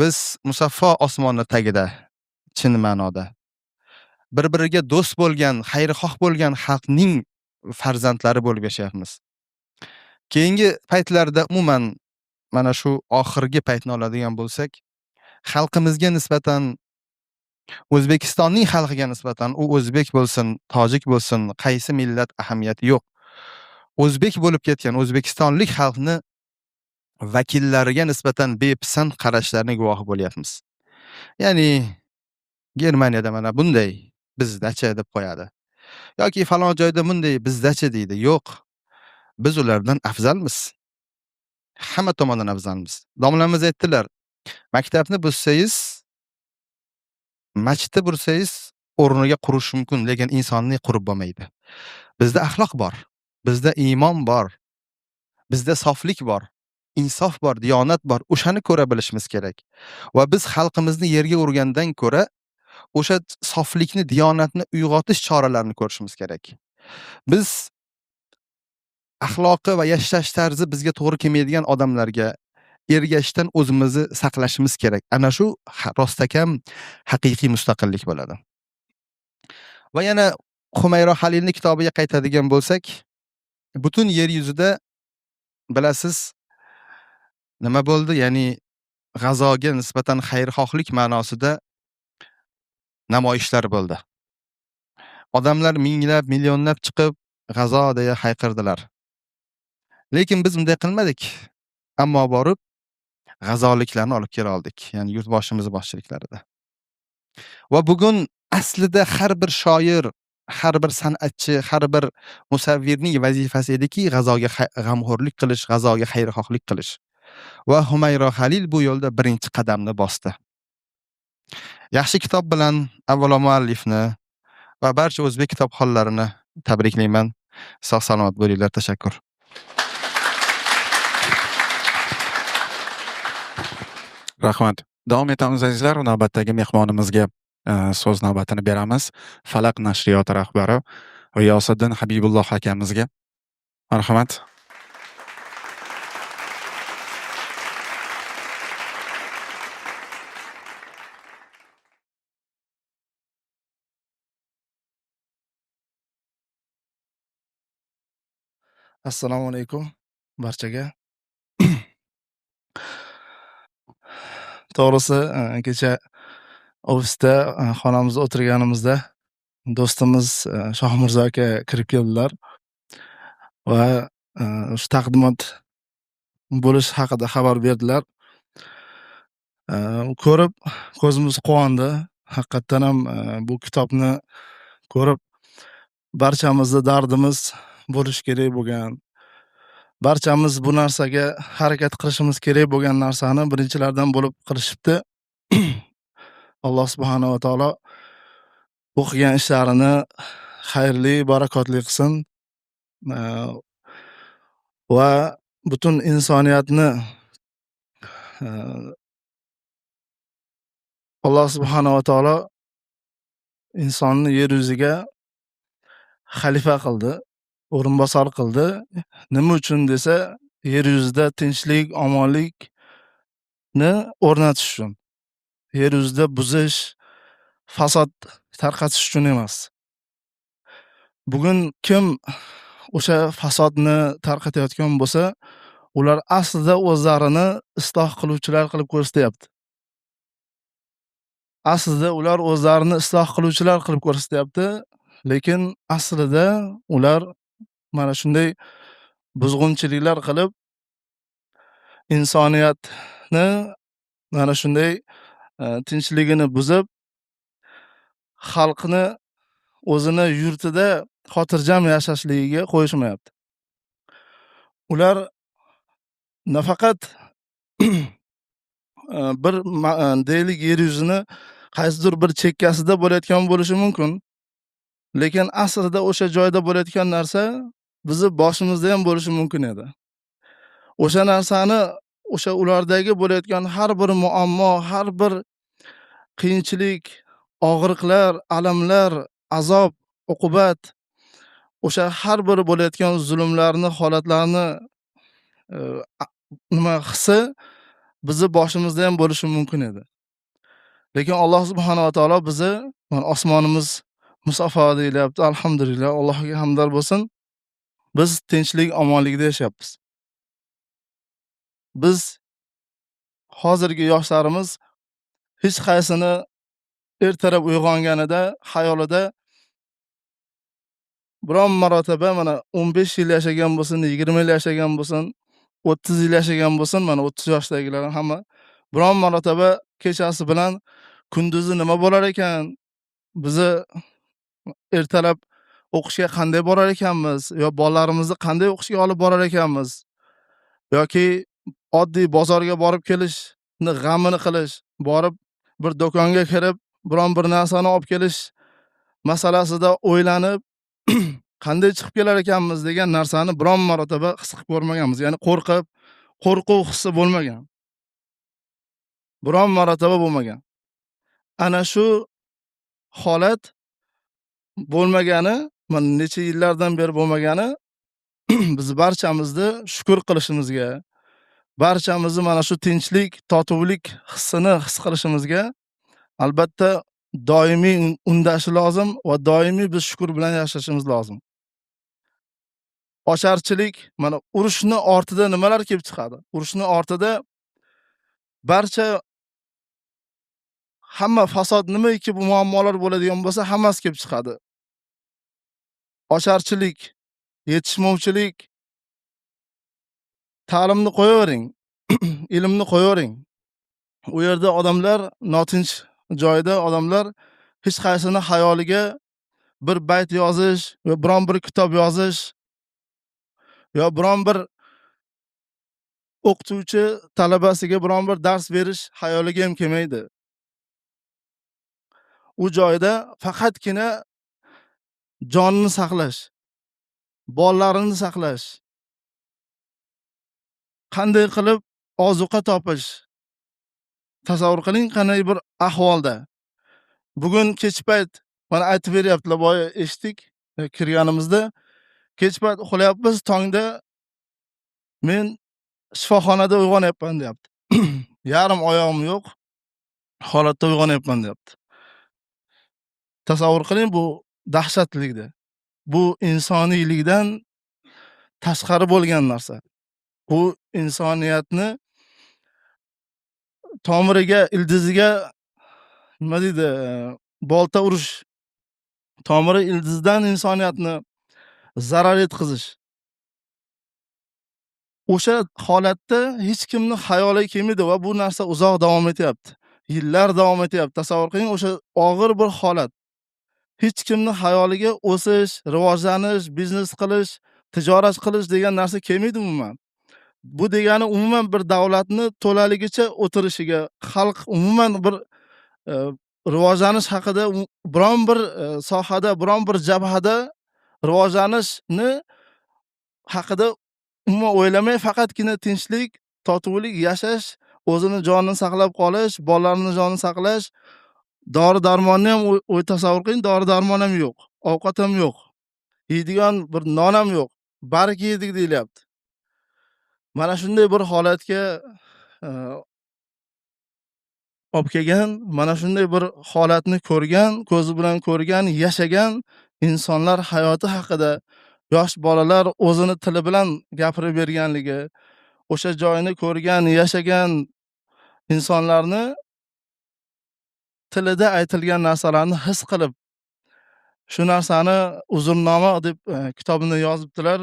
Biz musaffo osmonni tagida, chin ma'noda bir-biriga do'st bo'lgan, xayrixoh bo'lgan xalqning farzandlari bo'lib yashayapmiz. Keyingi paytlarda umuman mana shu oxirgi paytni oladigan bo'lsak, xalqimizga nisbatan, O'zbekistonning xalqiga nisbatan, u o'zbek bo'lsin, tojik bo'lsin, qaysi millat ahamiyati yo'q. O'zbek bo'lib ketgan o'zbekistonlik xalqni vakillariga nisbatan bepisand qarashlarning guvohi bo'lyapmiz. Ya'ni Germaniyada mana bunday bizdacha deb qo'yadi. Yoki falon joyda bunday bizdacha deydi. Yo'q. Biz ulardan afzalmiz. Hamma tomondan afzalmiz. Domlamiz aytdilar, maktabni buzsangiz, masjidni bursangiz o'rniga qurish mumkin, lekin insonni qurib bo'lmaydi. Bizda axloq bor, bizda iymon bor, bizda soflik bor, insof bor, diyonat bor. O'shani ko'ra bilishimiz kerak. Va biz xalqimizni yerga urgandan ko'ra o'sha soflikni, diyonatni uyg'otish choralarini ko'rishimiz kerak. Biz axloqi va yashash tarzi bizga to'g'ri kelmaydigan odamlarga ergashishdan o'zimizni saqlashimiz kerak. Ana shu rostakam haqiqiy mustaqillik bo'ladi. Va yana Humayro Halilning kitobiga qaytadigan bo'lsak, butun yer yuzida bilasiz nima bo'ldi? Ya'ni g'azoga nisbatan xayrixohlik ma'nosida namoyishlar bo'ldi. Odamlar minglab, millionlab chiqib g'azo deya hayqirdilar. Lekin biz bunday qilmadik. Ammo borib g'azoliklarni olib kela oldik, ya'ni yurtboshimiz boshchiliklarida. Va bugun aslida har bir shoir, har bir san'atchi, har bir musavvirning vazifasi ediki, g'azoga g'amxo'rlik qilish, g'azoga xayrixohlik qilish. Va Humayro Halil bu yo'lda birinchi qadamni bosdi. Yaxshi kitob bilan avvalo muallifni va barcha o'zbek kitobxonlarini tabriklayman. Sog' salomat bo'linglar, tashakkur. Rahmat. Davom etamiz azizlar. Navbatdagi mehmonimizga so'z navbatini beramiz. Falaq nashriyoti rahbari G'iyosiddin Habibulloh akamizga. Marhamat. Assalomu alaykum barchaga. To'g'risi, kecha ofisda xonamizda o'tirganimizda do'stimiz Shohmirzo aka kirib keldilar va shu taqdimot bo'lishi haqida xabar berdilar. Ko'rib ko'zimiz quvondi. Haqiqatdan ham bu kitobni ko'rib barchamizni dardimiz bo'lishi kerak bo'lgan. Barchamiz bu narsaga harakat qilishimiz kerak bo'lgan narsani birinchilardan bo'lib qilishibdi. Alloh subhanahu va taolo bu qilgan ishlarini xayrli, barakotli qilsin. Va butun insoniyatni Alloh subhanahu va taolo insonni yer yuziga xalifa qildi, o'rinbosar qildi. Nima uchun desa, yer yuzida tinchlik, omonlikni o'rnatish uchun. Yer yuzida buzish, fasod tarqatish uchun emas. Bugun kim o'sha fasodni tarqatayotgan bo'lsa, ular aslida o'zlarini isloh qiluvchilar qilib ko'rsatyapti. Aslida ular o'zlarini isloh qiluvchilar qilib ko'rsatyapti, lekin aslida ular mana shunday buzg'unchiliklar qilib insoniyatni mana shunday tinchligini buzib, xalqni o'zini yurtida xotirjam yashashligiga qo'yishmayapti. Ular nafaqat bir deylik yer yuzini qaysidir bir chekkasida bo'layotgan bo'lishi mumkin, lekin aslida o'sha joyda bo'layotgan narsa bizni boshimizda ham bo'lishi mumkin edi. O'sha narsani, o'sha ulardagi bo'layotgan har bir muammo, har bir qiyinchilik, og'riqlar, alamlar, azob, uqubat, o'sha har bir bo'layotgan zulmlarni, holatlarni nima hissi bizni boshimizda ham bo'lishi mumkin edi. Lekin Alloh subhanahu va taolo bizni, mana osmonimiz musaffo deyilyapti, alhamdulillah, Allohga hamdlar bo'lsin. Biz tinchlik, omonlikda yashayapmiz. Biz hozirgi yoshlarimiz hech qaysini ertalab uyg'onganida xayolida biron marotaba mana 15 yil yashagan bo'lsin, 20 yil yashagan bo'lsin, 30 yil yashagan bo'lsin, mana 30 yoshdagilar hamma biron marotaba kechasi bilan kunduzi nima bo'lar ekan, bizni ertalab o'qishga qanday borar ekanmiz, yo bolalarimizni qanday o'qishga olib borar ekanmiz, yoki oddiy bozorga borib kelishni g'amini qilish, borib bir do'konga kirib biron bir narsani olib kelish masalasida o'ylanib qanday chiqib kelar ekanmiz degan narsani biron marotaba his qilib ko'rmaganmiz. Ya'ni qo'rqib, qo'rquv hissi bo'lmagan. Biron marotaba bo'lmagan. Ana shu holat bo'lmagani, mana necha yillardan beri bo'lmagani biz barchamizni shukr qilishimizga, barchamizni mana shu tinchlik, totuvlik hissini his qilishimizga albatta doimiy undashi lozim va doimiy biz shukr bilan yashashimiz lozim. Ocharchilik, mana urushni ortida nimalar kelib chiqadi? Urushni ortida barcha hamma fasod nimaiki bu muammolar bo'ladigan bo'lsa, hammasi kelib chiqadi. Ocharchilik, yetishmovchilik, ta'limni qo'yavering, ilmni qo'yavering. U yerda odamlar notinch joyda odamlar hech qaysini xayoliga bir bayt yozish va biron bir kitob yozish yo biron bir o'qituvchi talabasiga biron bir dars berish xayoliga ham kelmaydi. U joyda faqatgina jonini saqlash, bolalarini saqlash, qanday qilib ozuqa topish. Tasavvur qiling, qanday bir ahvolda. Bugun kech payt mana aytib beryaptilar, boya eshitdik kirganimizda, kech payt uxlayapmiz, tongda men shifoxonada uyg'onyapman deyapti. Yarim oyog'im yo'q holatda uyg'onyapman deyapti. Tasavvur qiling, bu dahshatlikda. Bu insoniylikdan tashqari bo'lgan narsa. Bu insoniyatni tomiriga, ildiziga nima deydi, bolta urish, tomiri ildizidan insoniyatni zarar yetkazish. O'sha holatda hech kimni xayoliga kelmaydi va bu narsa uzoq davom etyapti. Yillar davom etyapti. Tasavvur qiling, o'sha og'ir bir holat. Hech kimni xayoliga o'sish, rivojlanish, biznes qilish, Tijorat qilish degan narsa kelmaydi umuman. Bu degani umuman bir davlatni to'laligicha o'tirishiga, xalq umuman bir rivojlanish haqida biron bir sohada, biron bir jabhada rivojlanishni haqida umuman o'ylamay, faqatgina tinchlik, totuvlik yashash, o'zini jonini saqlab qolish, bolalarini jonini saqlash, dori darmonni ham o'y tasavvur qiling, dori darmon ham yo'q, ovqat ham yo'q, yeydigan bir non ham yo'q, bariki yedik deyilyapti. Mana shunday bir holatga olib kelgan, mana shunday bir holatni ko'rgan, ko'zi bilan ko'rgan, yashagan insonlar hayoti haqida yosh bolalar o'zini tili bilan gapirib berganligi, o'sha joyni ko'rgan, yashagan insonlarni tilida aytilgan narsalarni his qilib, shu narsani uzrnoma deb kitobini yozibdilar.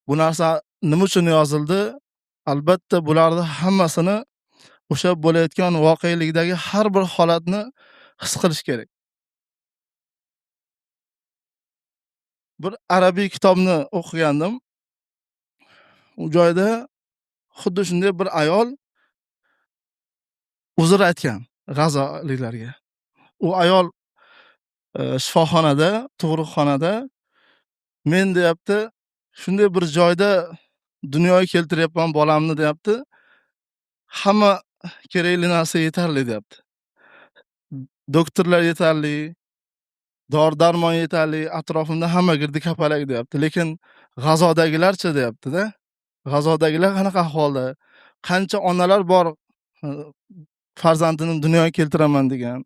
Bu narsa nima uchun yozildi? Albatta bularni hammasini o'sha bo'layotgan voqelikdagi har bir holatni his qilish kerak. Bir arabiy kitobni o'qigandim. U joyda xuddi shunday bir ayol uzr aytgan g'azoliklarga. U ayol shifoxonada, tug'ruqxonada men deyapti, shunday bir joyda dunyoga keltiryapman bolamni deyapti. Hamma kerakli narsa yetarli deyapti. Doktorlar yetarli, dori-darmon yetarli, atrofimda hamma girdi kapalak deyapti. Lekin g'azodagilarchi deyapti-da. G'azodagilar qanaqa ahvolda? Qancha onalar bor farzandini dunyoga keltiraman degan.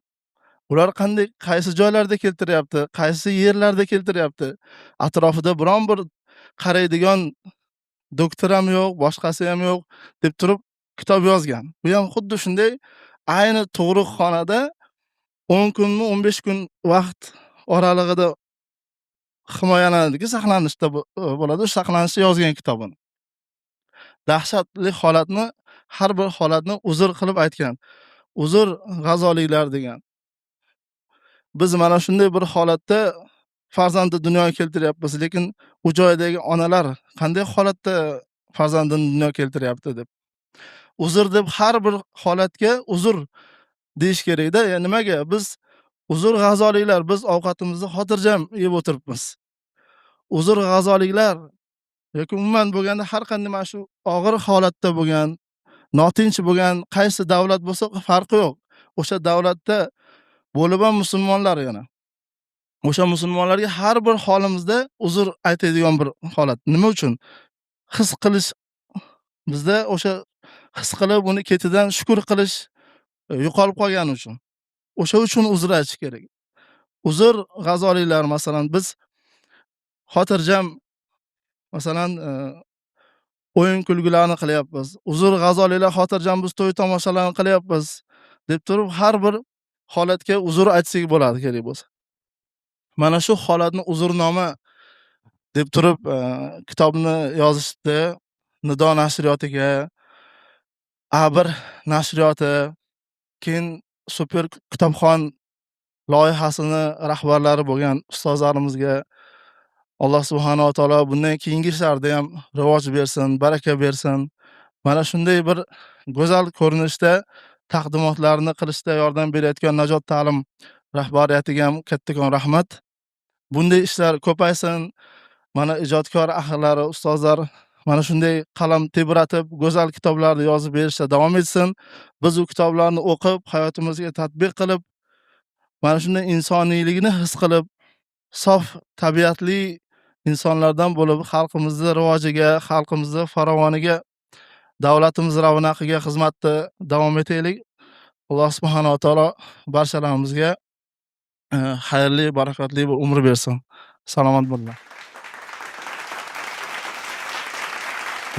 Ular qanday, qaysi joylarda keltiryapti, qaysi yerlarda keltiryapti? Atrofida biron bir qaraydigan doktor ham yo'q, boshqasi ham yo'q deb turib kitob yozgan. Bu ham xuddi shunday ayni tug'ruqxonada 10 kunmi, 15 kun vaqt oralig'ida himoyalanadiki, saqlanishda bo'ladi. O'sha saqlanishda yozgan kitobini. Dahshatli holatni, har bir holatni uzr qilib aytgan. Uzr g'azoliklar degan. Biz mana shunday bir holatda farzandni dunyoga keltiryapmiz, lekin u joydagi onalar qanday holatda farzandini dunyoga keltiryapti deb. Uzr deb har bir holatga uzr deyish kerakda. Nimaga? Biz uzr g'azoliklar, biz ovqatimizni xotirjam yeb o'tiribmiz. Uzr g'azoliklar yoki umuman bo'lganda har qanday mana shu og'ir holatda bo'lgan, notinch bo'lgan qaysi davlat bo'lsa farqi yo'q. O'sha davlatda bo'lib ham musulmonlar yana. O'sha musulmonlarga har bir holimizda uzr aytadigan bir holat. Nima uchun? His qilish bizda o'sha his qilib uni ketidan shukr qilish yo'qolib qolgani uchun. O'sha uchun uzr aytish kerak. Uzr g'azoliklar, masalan, biz xotirjam masalan o'yin kulgularni qilyapmiz. Uzr g'azoliklar xotirjam biz to'y tomoshalarni qilyapmiz deb turib har bir holatga uzr aytsak bo'ladi kerak bo'lsa. Mana shu holatni uzrnoma deb turib kitobni yozishdi. Nido nashriyotiga, A1 nashriyoti, keyin super kitobxon loyihasini rahbarlari bo'lgan ustozlarimizga Alloh subhanahu va taolo bundan keyingi ishlarda ham rivoj bersin, baraka bersin. Mana shunday bir go'zal ko'rinishda taqdimotlarni qilishda yordam berayotgan Najot ta'lim rahbariyatiga ham kattakon rahmat. Bunday ishlar ko'paysin. Mana ijodkor ahllari, ustozlar mana shunday qalam tebratib, go'zal kitoblarni yozib berishda davom etsin. Biz u kitoblarni o'qib, hayotimizga tatbiq qilib, mana shunday insoniylikni his qilib, sof tabiatli insonlardan bo'lib, xalqimizni rivojiga, xalqimizni farovoniga, davlatimiz ravnaqiga xizmatda davom etaylik. Alloh subhanahu va taolo barchalarimizga xayrli, barakotli bir umr bersin. Salomat bo'linglar.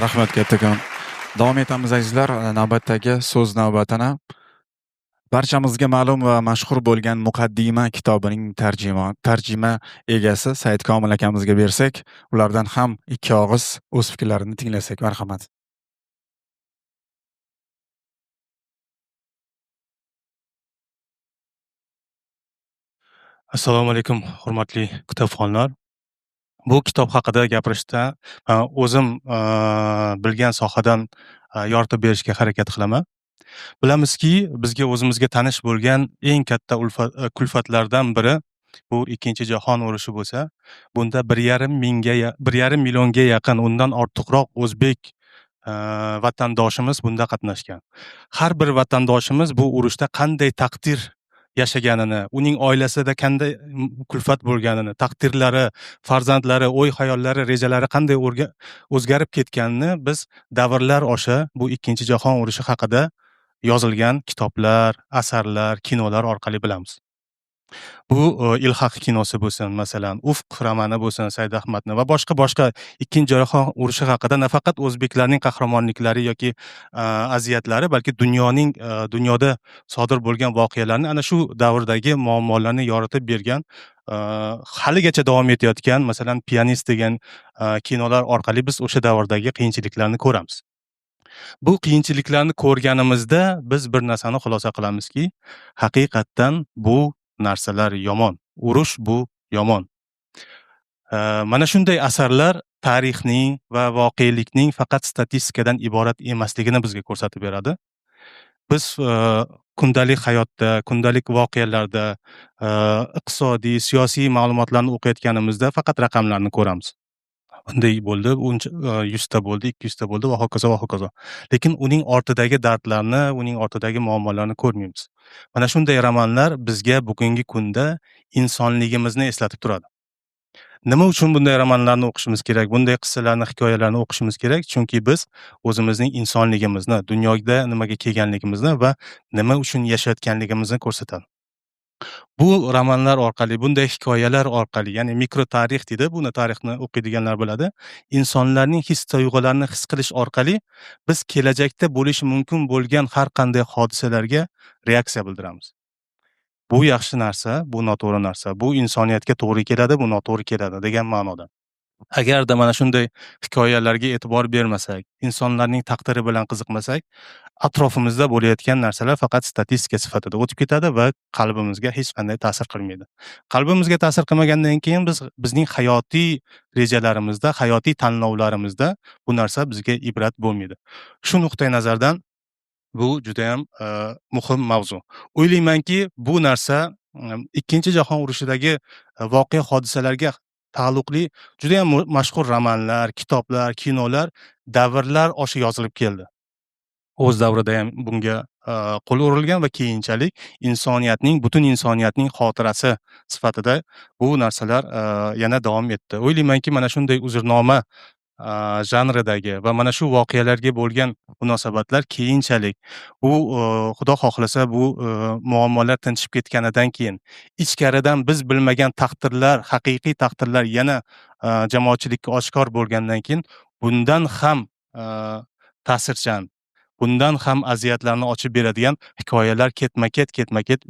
Rahmat kattakon. Davom etamiz azizlar. Navbatdagi so'z navbatini barchamizga ma'lum va mashhur bo'lgan Muqaddima kitobining tarjima egasi Said Komil akamizga bersak, ulardan ham ikki og'iz o'z fikrlarini tinglasak. Marhamat. Assalomu alaykum, hurmatli kitobxonlar. Bu kitob haqida gapirishda o'zim bilgan sohadan yoritib berishga harakat qilaman. Bilamizki, bizga o'zimizga tanish bo'lgan eng katta kulfatlardan biri bu Ikkinchi jahon urushi bo'lsa, bunda 1,5 millionga yaqin, undan ortiqroq o'zbek vatandoshimiz bunda qatnashgan. Har bir vatandoshimiz bu urushda qanday taqdir yashaganini, uning oilasida qanday kulfat bo'lganini, taqdirlari, farzandlari, o'y-xayollari, rejalari qanday o'zgarib ketganini biz davrlar osha bu Ikkinchi jahon urushi haqida yozilgan kitoblar, asarlar, kinolar orqali bilamiz. Bu Ilhaq kinosi bo'lsin, masalan, Ufq romani bo'lsin Said Ahmadni va boshqa-boshqa Ikkinchi jahon urushi haqida nafaqat o'zbeklarning qahramonliklari yoki aziyatlari, balki dunyoda sodir bo'lgan voqealarni, ana shu davrdagi muammolarni yoritib bergan, haligacha davom etayotgan, masalan, Pianist degan kinolar orqali biz o'sha davrdagi qiyinchiliklarni ko'ramiz. Bu qiyinchiliklarni ko'rganimizda biz bir narsani xulosa qilamizki, haqiqatdan bu narsalar yomon, urush bu yomon. Mana shunday asarlar tarixning va voqelikning faqat statistikadan iborat emasligini bizga ko'rsatib beradi. Biz kundalik hayotda, kundalik voqealarda, iqtisodiy, siyosiy ma'lumotlarni o'qiyotganimizda faqat raqamlarni ko'ramiz. Bunday bo'ldi, uncha 100 ta bo'ldi, 200 ta bo'ldi va hokazo va hokazo. Lekin uning ortidagi dardlarni, uning ortidagi muammolarni ko'rmaymiz. Mana shunday romanlar bizga bugungi kunda insonligimizni eslatib turadi. Nima uchun bunday romanlarni o'qishimiz kerak, bunday qissalarni, hikoyalarni o'qishimiz kerak? Chunki biz o'zimizning insonligimizni, dunyoda nimaga kelganligimizni va nima uchun yashayotganligimizni ko'rsatadi. Bu romanlar orqali, bunday hikoyalar orqali, ya'ni mikrotarix deydi, buni tarixni o'qiydiganlar biladi. Insonlarning his tuyg'ularini his qilish orqali biz kelajakda bo'lishi mumkin bo'lgan har qanday hodisalarga reaksiya bildiramiz. Bu yaxshi narsa, bu noto'g'ri narsa, bu insoniyatga to'g'ri keladi, bu noto'g'ri keladi degan ma'noda. Agarda mana shunday hikoyalarga e'tibor bermasak, insonlarning taqdiri bilan qiziqmasak, atrofimizda bo'layotgan narsalar faqat statistika sifatida o'tib ketadi va qalbimizga hech qanday ta'sir qilmaydi. Qalbimizga ta'sir qilmagandan keyin bizning hayotiy rejalarimizda, hayotiy tanlovlarimizda bu narsa bizga ibrat bo'lmaydi. Shu nuqtai nazardan bu juda ham muhim mavzu. O'ylaymanki, bu narsa Ikkinchi jahon urushidagi voqea hodisalarga taalluqli juda ham mashhur romanlar, kitoblar, kinolar davrlar osha yozilib keldi. O'z davrida ham bunga qo'l urilgan va keyinchalik butun insoniyatning xotirasi sifatida bu narsalar yana davom etdi. O'ylaymanki, mana shunday uzrnoma janridagi va mana shu voqealarga bo'lgan munosabatlar keyinchalik bu xudo xohlasa bu muammolar tinchib ketganidan keyin ichkaridan biz bilmagan taqdirlar, haqiqiy taqdirlar yana jamoatchilikka oshkor bo'lgandan keyin bundan ham ta'sirchan, bundan ham aziyatlarni ochib beradigan hikoyalar ketma-ket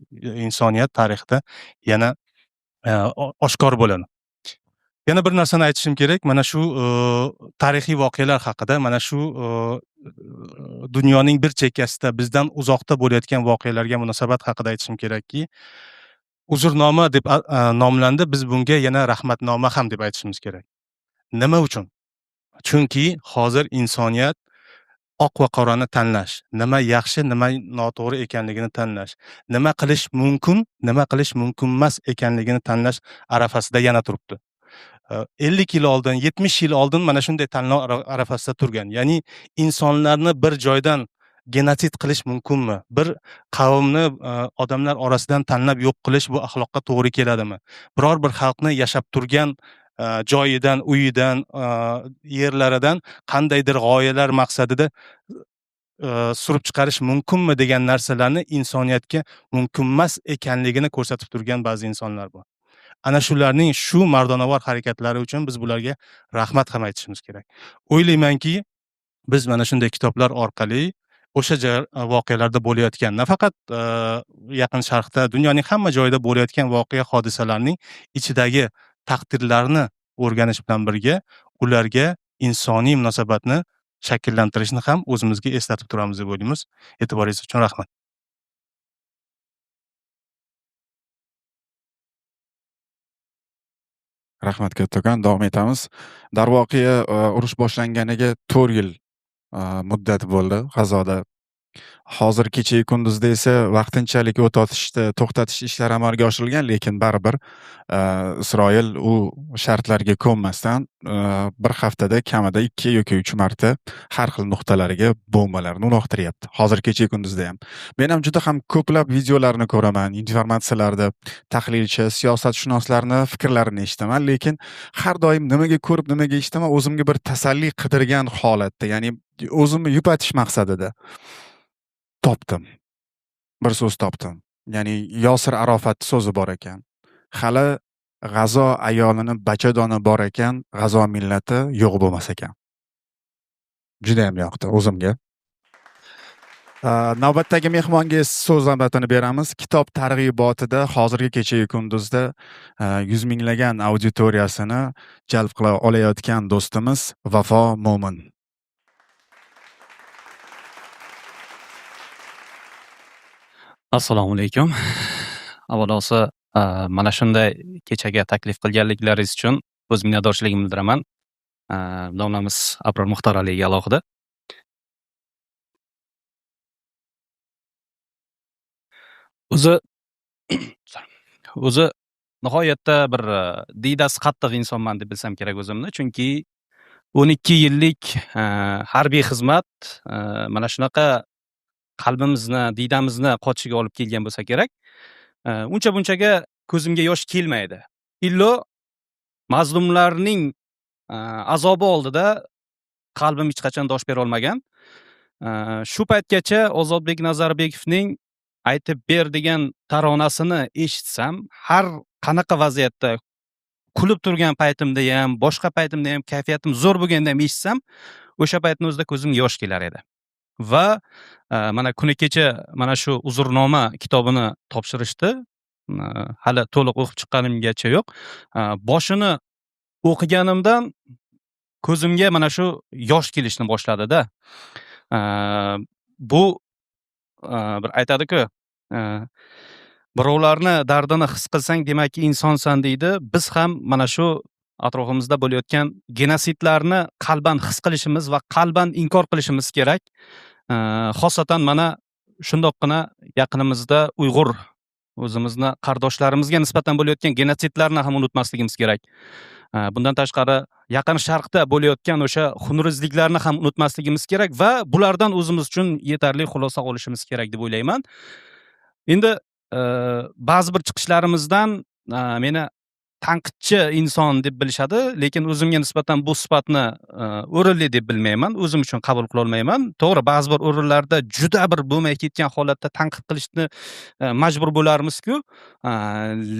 insoniyat tarixida yana oshkor bo'ladi. Yana bir narsani aytishim kerak, mana shu tarixiy voqealar haqida, mana shu dunyoning bir chekkasida bizdan uzoqda bo'layotgan voqealarga munosabat haqida aytishim kerakki, uzrnoma deb nomlandi, biz bunga yana rahmatnoma ham deb aytishimiz kerak. Nima uchun? Chunki hozir insoniyat oq va qorani tanlash, nima yaxshi, nima noto'g'ri ekanligini tanlash, nima qilish mumkin, nima qilish mumkin emas ekanligini tanlash arafasida yana turibdi. 50 yil oldin, 70 yil oldin mana shunday tanlov arafasida turgan. Ya'ni insonlarni bir joydan genotsid qilish mumkinmi? Bir qavmni odamlar orasidan tanlab yo'q qilish bu axloqqa to'g'ri keladimi? Biror bir xalqni yashab turgan joyidan, uyidan, yerlaridan qandaydir g'oyalar maqsadida surib chiqarish mumkinmi degan narsalarni insoniyatga mumkin emas ekanligini ko'rsatib turgan ba'zi insonlar bor. Ana shularning shu mardonavor harakatlari uchun biz bularga rahmat ham aytishimiz kerak. O'ylaymanki, biz mana shunday kitoblar orqali o'sha voqealarda bo'layotgan, nafaqat Yaqin Sharqda, dunyoning hamma joyida bo'layotgan voqea hodisalarning ichidagi taqdirlarni o'rganish bilan birga ularga insoniy munosabatni shakllantirishni ham o'zimizga eslatib turamiz deb o'ylaymiz. E'tiboringiz uchun rahmat. Rahmat kattakon. Davom etamiz. Darvoqe, urush boshlanganiga 4 yil muddat bo'ldi G'azoda. Hozir kechayu kunduzda esa vaqtinchalik o't otishni to'xtatish ishlari amalga oshirilgan, lekin baribir Isroil u shartlarga ko'nmasdan bir haftada kamida 2 yoki 3 marta har xil nuqtalariga bombalarni uloqtiryapti. Hozir kechayu kunduzda ham. Men ham juda ham ko'plab videolarni ko'raman, informatsiyalarda tahlilchi, siyosatshunoslarni fikrlarini eshitaman, lekin har doim nimaga ko'rib, nimaga eshitaman, o'zimga bir tasalli qidirgan holatda, ya'ni o'zimni yupatish maqsadida topdim. Bir so'z topdim. Ya'ni Yosir Arofatning so'zi bor ekan. Hali G'azo ayolini bachadoni bor ekan, G'azo millati yo'q bo'lmas ekan. Juda ham yoqdi o'zimga. Navbatdagi mehmonga so'z navbatini beramiz. Kitob targ'ibotida hozirgi kechayu kunduzda 100 minglagan auditoriyasini jalb qila olayotgan do'stimiz Vafo Mo'min. Assalomu alaykum. Avvalosi mana shunday kechaga taklif qilganliklaringiz uchun o'z minnatdorchiligimni bildiraman. Domlamiz Abror Muxtor Aliga alohida. O'zi nihoyatda bir diydasi qattiq insonman deb bilsam kerak o'zimni, chunki 12 yillik harbiy xizmat mana shunaqa qalbimizni, diydamizni qotishiga olib kelgan bo'lsa kerak. Uncha bunchaga ko'zimga yosh kelmaydi. Illo mazlumlarning azobi oldida qalbim hech qachon dosh bera olmagan. Shu paytgacha Ozodbek Nazarbekovning aytib ber degan taronasini eshitsam, har qanaqa vaziyatda kulib turgan paytimda ham, boshqa paytimda ham, kayfiyatim zo'r bo'lganda ham eshitsam, o'sha paytning o'zida ko'zimga yosh kelar edi. Va mana kuni kecha mana shu uzrnoma kitobini topshirishdi. Hali to'liq o'qib chiqqanimgacha yo'q. Boshini o'qiganimdan ko'zimga mana shu yosh kelishni boshladida. Bu bir aytadi-ku, birovlarni dardini his qilsang, demakki insonsan deydi. Biz ham mana shu atrofimizda bo'layotgan genosidlarni qalban his qilishimiz va qalban inkor qilishimiz kerak. Xosatan mana shundoqqina yaqinimizda Uyg'ur o'zimizni qardoshlarimizga nisbatan bo'layotgan genosidlarni ham unutmasligimiz kerak. Bundan tashqari Yaqin Sharqda bo'layotgan o'sha xunrezliklarni ham unutmasligimiz kerak va bulardan o'zimiz uchun yetarli xulosa olishimiz kerak deb o'ylayman. Endi ba'zi bir chiqishlarimizdan meni tanqidchi inson deb bilishadi, lekin o'zimga nisbatan bu sifatni o'rinli deb bilmayman, o'zim uchun qabul qila olmayman. To'g'ri, ba'zi bir o'rinlarda juda bir bo'lmay ketgan holatda tanqid qilishni majbur bo'larmiz-ku,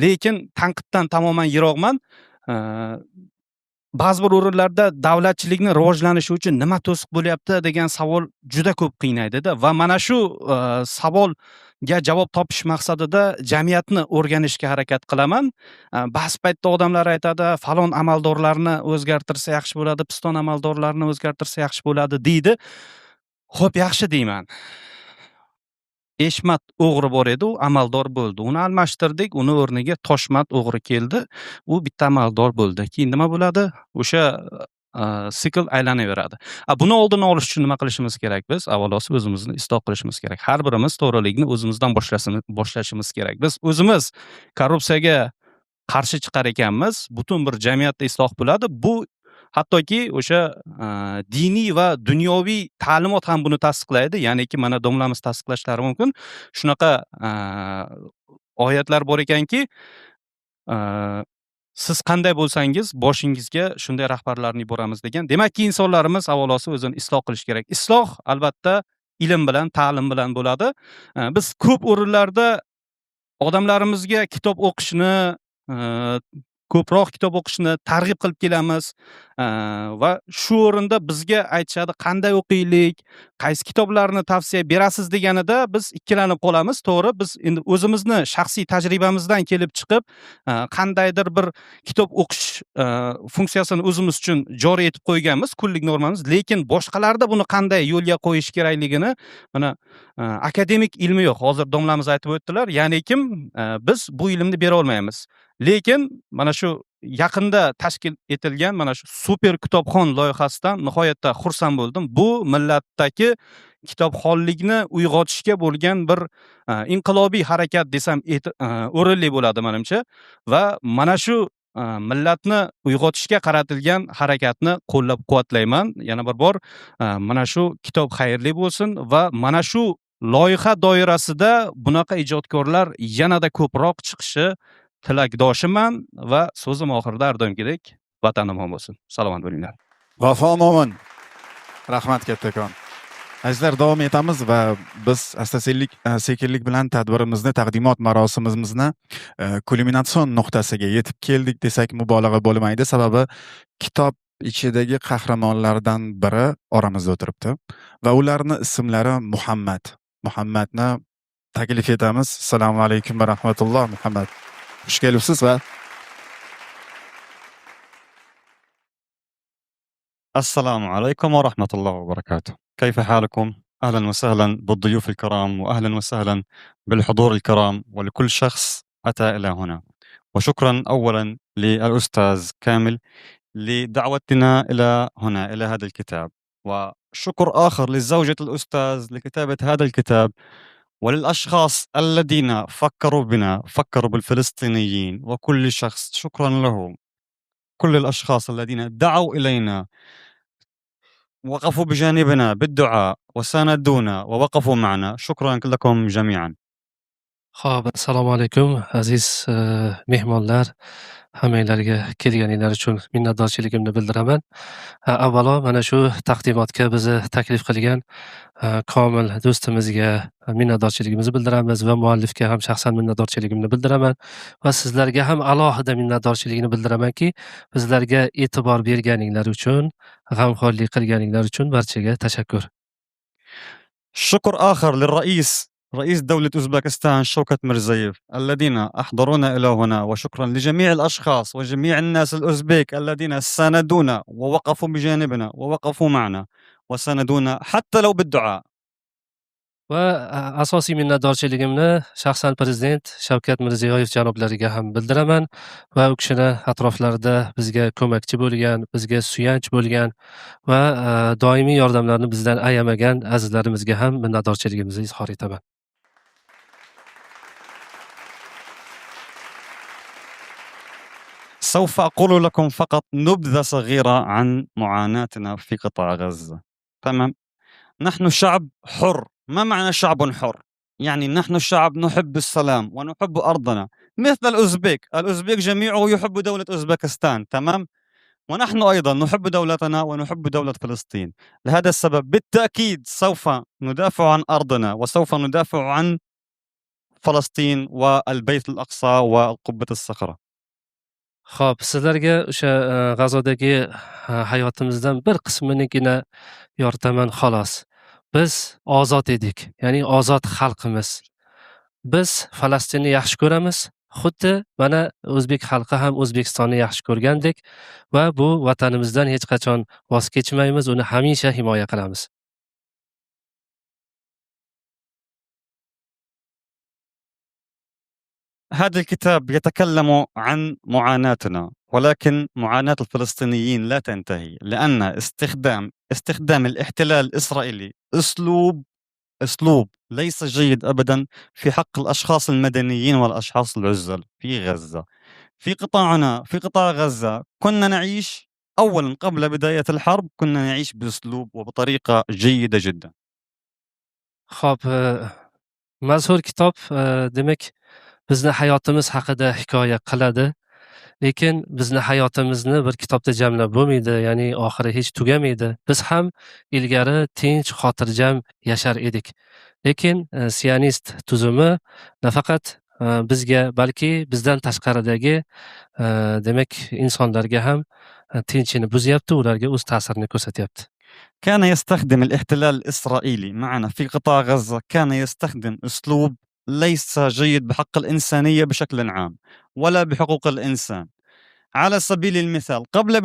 lekin tanqiddan tamoman yiroqman. Ba'zi bir o'rinlarda davlatchilikni rivojlanishi uchun nima to'siq bo'lyapti degan savol juda ko'p qiynaydida va mana shu savolga javob topish maqsadida jamiyatni o'rganishga harakat qilaman. Ba'zi paytda odamlar aytadi, falon amaldorlarni o'zgartirsa yaxshi bo'ladi, piston amaldorlarni o'zgartirsa yaxshi bo'ladi deydi. Xo'p, yaxshi deyman. Eshmat o'g'ri bor edi, u amaldor bo'ldi. Uni almashtirdik, uni o'rniga Toshmat o'g'ri keldi. U bitta amaldor bo'ldi. Keyin nima bo'ladi? O'sha sikl aylanaveradi. Buni oldini olish uchun nima qilishimiz kerak biz? Avvalosi o'zimizni isloh qilishimiz kerak. Har birimiz to'g'rilikni o'zimizdan boshlashimiz kerak. Biz o'zimiz korrupsiyaga qarshi chiqar ekanmiz, butun bir jamiyatda isloh bo'ladi. Bu hattoki o'sha diniy va dunyoviy ta'limot ham buni tasdiqlaydi. Ya'niki mana domlamiz tasdiqlashlari mumkin. Shunaqa oyatlar bor ekanki, siz qanday bo'lsangiz, boshingizga shunday rahbarlarni yuboramiz degan. Demakki, insonlarimiz avvalosi o'zini isloh qilish kerak. Isloh albatta ilm bilan, ta'lim bilan bo'ladi. Biz ko'p o'rinlarda odamlarimizga kitob o'qishni, ko'proq kitob o'qishni targ'ib qilib kelamiz. Va shu o'rinda bizga aytishadi, qanday o'qiylik, qaysi kitoblarni tavsiya berasiz deganida biz ikkilanib qolamiz. To'g'ri, biz endi o'zimizni shaxsiy tajribamizdan kelib chiqib, qandaydir bir kitob o'qish funksiyasini o'zimiz uchun joriy etib qo'yganmiz, kunlik normamiz, lekin boshqalarda buni qanday yo'lga qo'yish kerakligini mana akademik ilmi yo'q. Hozir domlamiz aytib o'tdilar, ya'ni kim biz bu ilmni bera olmaymiz. Lekin mana shu Yaqinda tashkil etilgan mana shu super kitobxon loyihasidan nihoyatda xursand bo'ldim. Bu millatdagi kitobxonlikni uyg'otishga bo'lgan bir inqilobiy harakat desam o'rinli bo'ladi menimcha va mana shu millatni uyg'otishga qaratilgan harakatni qo'llab-quvvatlayman. Yana bir bor mana shu kitob xayrli bo'lsin va mana shu loyiha doirasida bunaqa ijodkorlar yanada ko'proq chiqishi tilakdoshiman va so'zim oxirida har doimgidek vatan omon bo'lsin. Salomat bo'linglar. Vafo Mo'min. Rahmat kattakon. Azizlar, davom etamiz va biz asta-sekinlik sekinlik bilan tadbirimizni, taqdimot marosimimizni kulminatsion nuqtasiga yetib keldik desak mubolag'a bo'lmaydi. Sababi kitob ichidagi qahramonlardan biri oramizda o'tiribdi va ularni ismlari Muhammad. Muhammadni taklif etamiz. Assalomu alaykum va rahmatulloh, Muhammad. Xush kelibsiz va السلام عليكم ورحمة الله وبركاته. كيف حالكم؟ أهلا وسهلا بالضيوف الكرام، وأهلا وسهلا بالحضور الكرام ولكل شخص أتى إلى هنا. وشكرا أولا للأستاذ كامل لدعوتنا إلى هنا إلى هذا الكتاب، وشكر آخر لزوجة الأستاذ لكتابة هذا الكتاب، وللأشخاص الذين فكروا بنا، فكروا بالفلسطينيين، وكل شخص شكرا له. كل الأشخاص الذين دعوا إلينا، وقفوا بجانبنا بالدعاء وساندونا ووقفوا معنا، شكرا لكم جميعا. Xo'p, assalomu alaykum aziz mehmonlar. Hammanglarga kelganinglar uchun minnatdorchiligimni bildiraman. Avvalo mana shu taqdimotga bizni taklif qilgan Komil do'stimizga minnatdorchiligimizni bildiramiz va muallifga ham shaxsan minnatdorchiligimni bildiraman va sizlarga ham alohida minnatdorchiligini bildiramanki, bizlarga e'tibor berganinglar uchun, g'amxo'rlik qilganinglar uchun barchaga tashakkur. شكر آخر للرئيس، رئيس دولة أوزبكستان شوكت ميرزايف، الذين أحضرونا إلى هنا، وشكرا لجميع الأشخاص وجميع الناس الأوزبيك الذين ساندونا ووقفوا بجانبنا ووقفوا معنا وساندونا حتى لو بالدعاء. Va asosiy minnatdorchiligimni shaxsan prezident Shavkat Mirziyoyev janoblariga ham bildiraman va u kishini atroflarida bizga ko'makchi bo'lgan, bizga suyanch bo'lgan va doimiy yordamlarni bizdan ayamagan azizlarimizga ham minnatdorchiligimizni izhor etaman. سوف أقول لكم فقط نبذة صغيرة عن معاناتنا في قطاع غزة. تمام؟ نحن شعب حر. ما معنى شعب حر؟ يعني نحن شعب نحب السلام ونحب أرضنا مثل الأوزبيك. الأوزبيك جميعه يحب دولة أوزبكستان، تمام؟ ونحن أيضا نحب دولتنا ونحب دولة فلسطين. لهذا السبب بالتأكيد سوف ندافع عن أرضنا وسوف ندافع عن فلسطين والبيت الأقصى وقبة الصخرة. Xo'p, sizlarga o'sha G'azodagi hayotimizdan bir qisminigina yoritaman xolos. Biz ozod edik, ya'ni ozod xalqimiz. Biz Falastinni yaxshi ko'ramiz, xuddi mana o'zbek xalqi ham O'zbekistonni yaxshi ko'rgandek va bu vatanimizdan hech qachon voz kechmaymiz, uni hamisha himoya qilamiz. هذا الكتاب يتكلم عن معاناتنا، ولكن معاناة الفلسطينيين لا تنتهي، لأن استخدام الاحتلال الإسرائيلي أسلوب ليس جيد أبدا في حق الأشخاص المدنيين والأشخاص العزل في غزة. في قطاعنا، في قطاع غزة، كنا نعيش أولا قبل بداية الحرب كنا نعيش بأسلوب وبطريقة جيدة جدا. Xo'p, mazkur kitob demak bizni hayotimiz haqida hikoya qiladi, lekin bizni hayotimizni bir kitobda jamlab bo'lmaydi, ya'ni oxiri hech tugamaydi. Biz ham ilgari tinch, xotirjam yashar edik. Lekin sionist tuzumi nafaqat bizga, balki bizdan tashqaridagi demak insonlarga ham tinchini buzyapti, ularga o'z ta'sirini ko'rsatyapti. كان يستخدم الاحتلال الإسرائيلي معنا في قطاع غزة، كان يستخدم أسلوب ليس جيد بحق الإنسانية بشكل عام ولا بحقوق الإنسان. على سبيل المثال قبل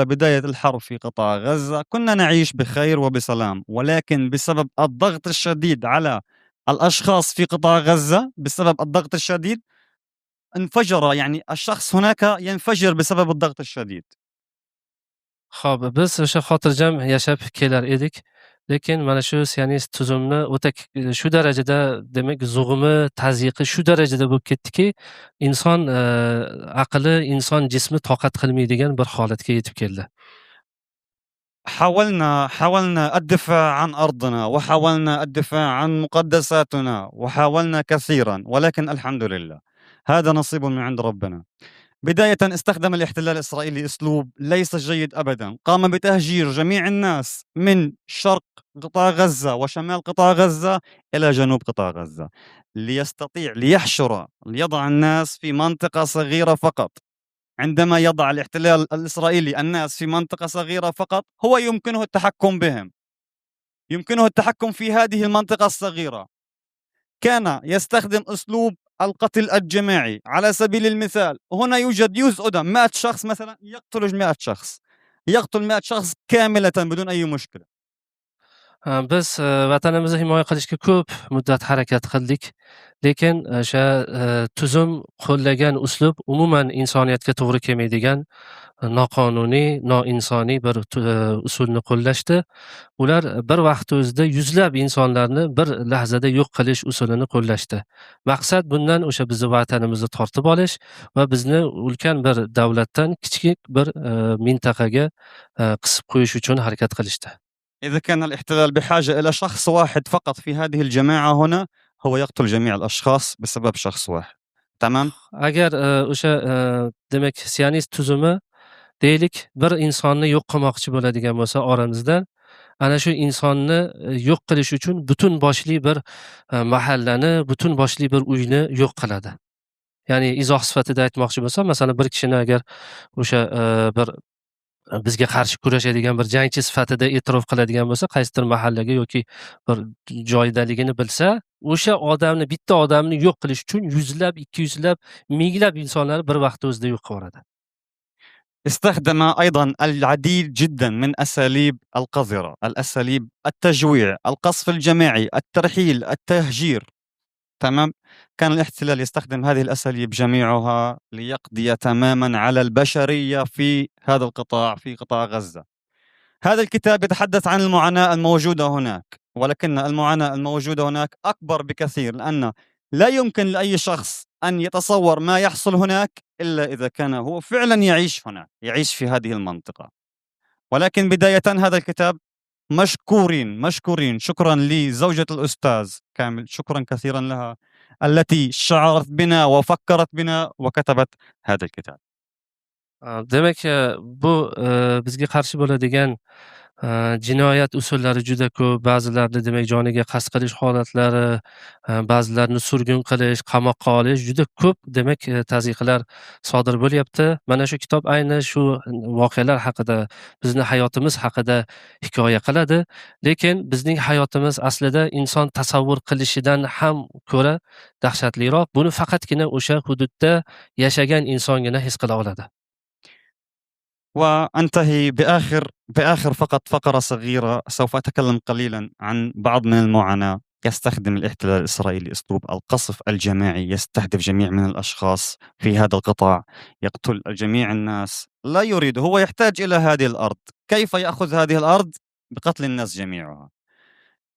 بداية الحرب في قطاع غزة كنا نعيش بخير وبسلام، ولكن بسبب الضغط الشديد على الأشخاص في قطاع غزة، بسبب الضغط الشديد انفجر، يعني الشخص هناك ينفجر بسبب الضغط الشديد. Xo'p, biz o'sha xotirjam yashab kelar edik. Lekin mana shu sionist tuzumni o'ta shu darajada, demak, zug'umi, tazyiqi shu darajada bo'lib ketdiki, inson aqli, inson jismi toqat qilmaydigan bir holatga yetib keldi. حاولنا الدفاع عن أرضنا، وحاولنا الدفاع عن مقدساتنا، وحاولنا كثيرا، ولكن الحمد لله هذا نصيب من عند ربنا. بداية استخدم الاحتلال الإسرائيلي أسلوب ليس جيد أبدا، قام بتهجير جميع الناس من شرق قطاع غزة وشمال قطاع غزة إلى جنوب قطاع غزة، ليستطيع ليحشر ليضع الناس في منطقة صغيرة فقط. عندما يضع الاحتلال الإسرائيلي الناس في منطقة صغيرة فقط، هو يمكنه التحكم بهم، يمكنه التحكم في هذه المنطقة الصغيرة. كان يستخدم أسلوب القتل الجماعي. على سبيل المثال هنا يوجد يوز 100 شخص مثلا، يقتل 100 شخص، يقتل 100 شخص كاملة بدون أي مشكلة. Biz vatanimizni himoya qilishga ko'p muddat harakat qildik, lekin o'sha tuzum qo'llagan uslub umuman insoniyatga to'g'ri kelmaydigan noqonuniy, noinsoniy bir usulni qo'llashdi. Ular bir vaqt o'zida yuzlab insonlarni bir lahzada yo'q qilish usulini qo'llashdi. Maqsad bundan o'sha bizni vatanimizni tortib olish va bizni ulkan bir davlatdan kichik bir mintaqaga qisib qo'yish uchun harakat qilishdi. إذا كان الاحتلال بحاجة إلى شخص واحد فقط في هذه الجماعة هنا، هو يقتل جميع الأشخاص بسبب شخص واحد. تمام؟ Agar o'sha demak sionist tuzumi deylik bir insonni yo'q qilmoqchi bo'ladigan bo'lsa oramizdan, ana shu insonni yo'q qilish uchun butun boshli bir mahallani, butun boshli bir uyni yo'q qiladi. Ya'ni izoh sifatida aytmoqchi bo'lsam, masalan, bir kishini agar o'sha bir bizga qarshi kurashadigan bir jangchi sifatida e'tirof qiladigan bo'lsa, qaysidir mahallaga yoki bir joydaligini bilsa, o'sha odamni, bitta odamni yo'q qilish uchun yuzlab, 200lab, minglab insonlarni bir vaqtda o'zida yo'q qilib yuboradi. استخدم أيضا العديد جدا من أساليب القذرة، الأساليب التجويع، القصف الجماعي، الترحيل، التهجير. تمام؟ كان الاحتلال يستخدم هذه الأساليب جميعها ليقضي تماما على البشرية في هذا القطاع، في قطاع غزة. هذا الكتاب يتحدث عن المعاناة الموجودة هناك، ولكن المعاناة الموجودة هناك أكبر بكثير، لأن لا يمكن لأي شخص أن يتصور ما يحصل هناك إلا إذا كان هو فعلا يعيش هناك، يعيش في هذه المنطقة. ولكن بداية هذا الكتاب مشكورين مشكورين، شكرا لزوجة الأستاذ كامل، شكرا كثيرا لها التي شعرت بنا وفكرت بنا وكتبت هذا الكتاب. Demak, bu bizga qarshi bo'ladigan jinoyat usullari juda ko'p. Ba'zilarni demak joniga qasd qilish holatlari, ba'zilarini surgun qilish, qamoqqa olish juda ko'p, demak tazyiqlar sodir bo'lyapti. Mana shu kitob ayni shu voqealar haqida, bizni hayotimiz haqida hikoya qiladi. Lekin bizning hayotimiz aslida inson tasavvur qilishidan ham ko'ra dahshatliroq. Buni faqatgina o'sha hududda yashagan insongina his qila oladi. وأنتهي بآخر فقط فقرة صغيرة. سوف أتكلم قليلا عن بعض من المعاناة. يستخدم الاحتلال الإسرائيلي أسلوب القصف الجماعي، يستهدف جميع من الأشخاص في هذا القطاع، يقتل الجميع الناس، لا يريد، هو يحتاج إلى هذه الأرض. كيف يأخذ هذه الأرض؟ بقتل الناس جميعها.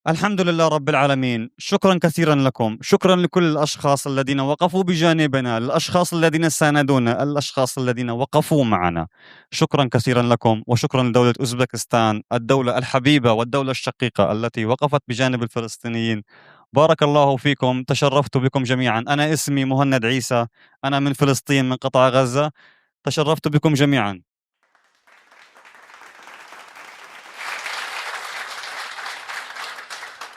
الحمد لله رب العالمين. شكرا كثيرا لكم، شكرا لكل الأشخاص الذين وقفوا بجانبنا، الأشخاص الذين ساندونا، الأشخاص الذين وقفوا معنا. شكرا كثيرا لكم، وشكرا لدولة أوزبكستان، الدولة الحبيبة والدولة الشقيقة التي وقفت بجانب الفلسطينيين. بارك الله فيكم، تشرفت بكم جميعا. أنا اسمي مهند عيسى، أنا من فلسطين، من قطاع غزة. تشرفت بكم جميعا.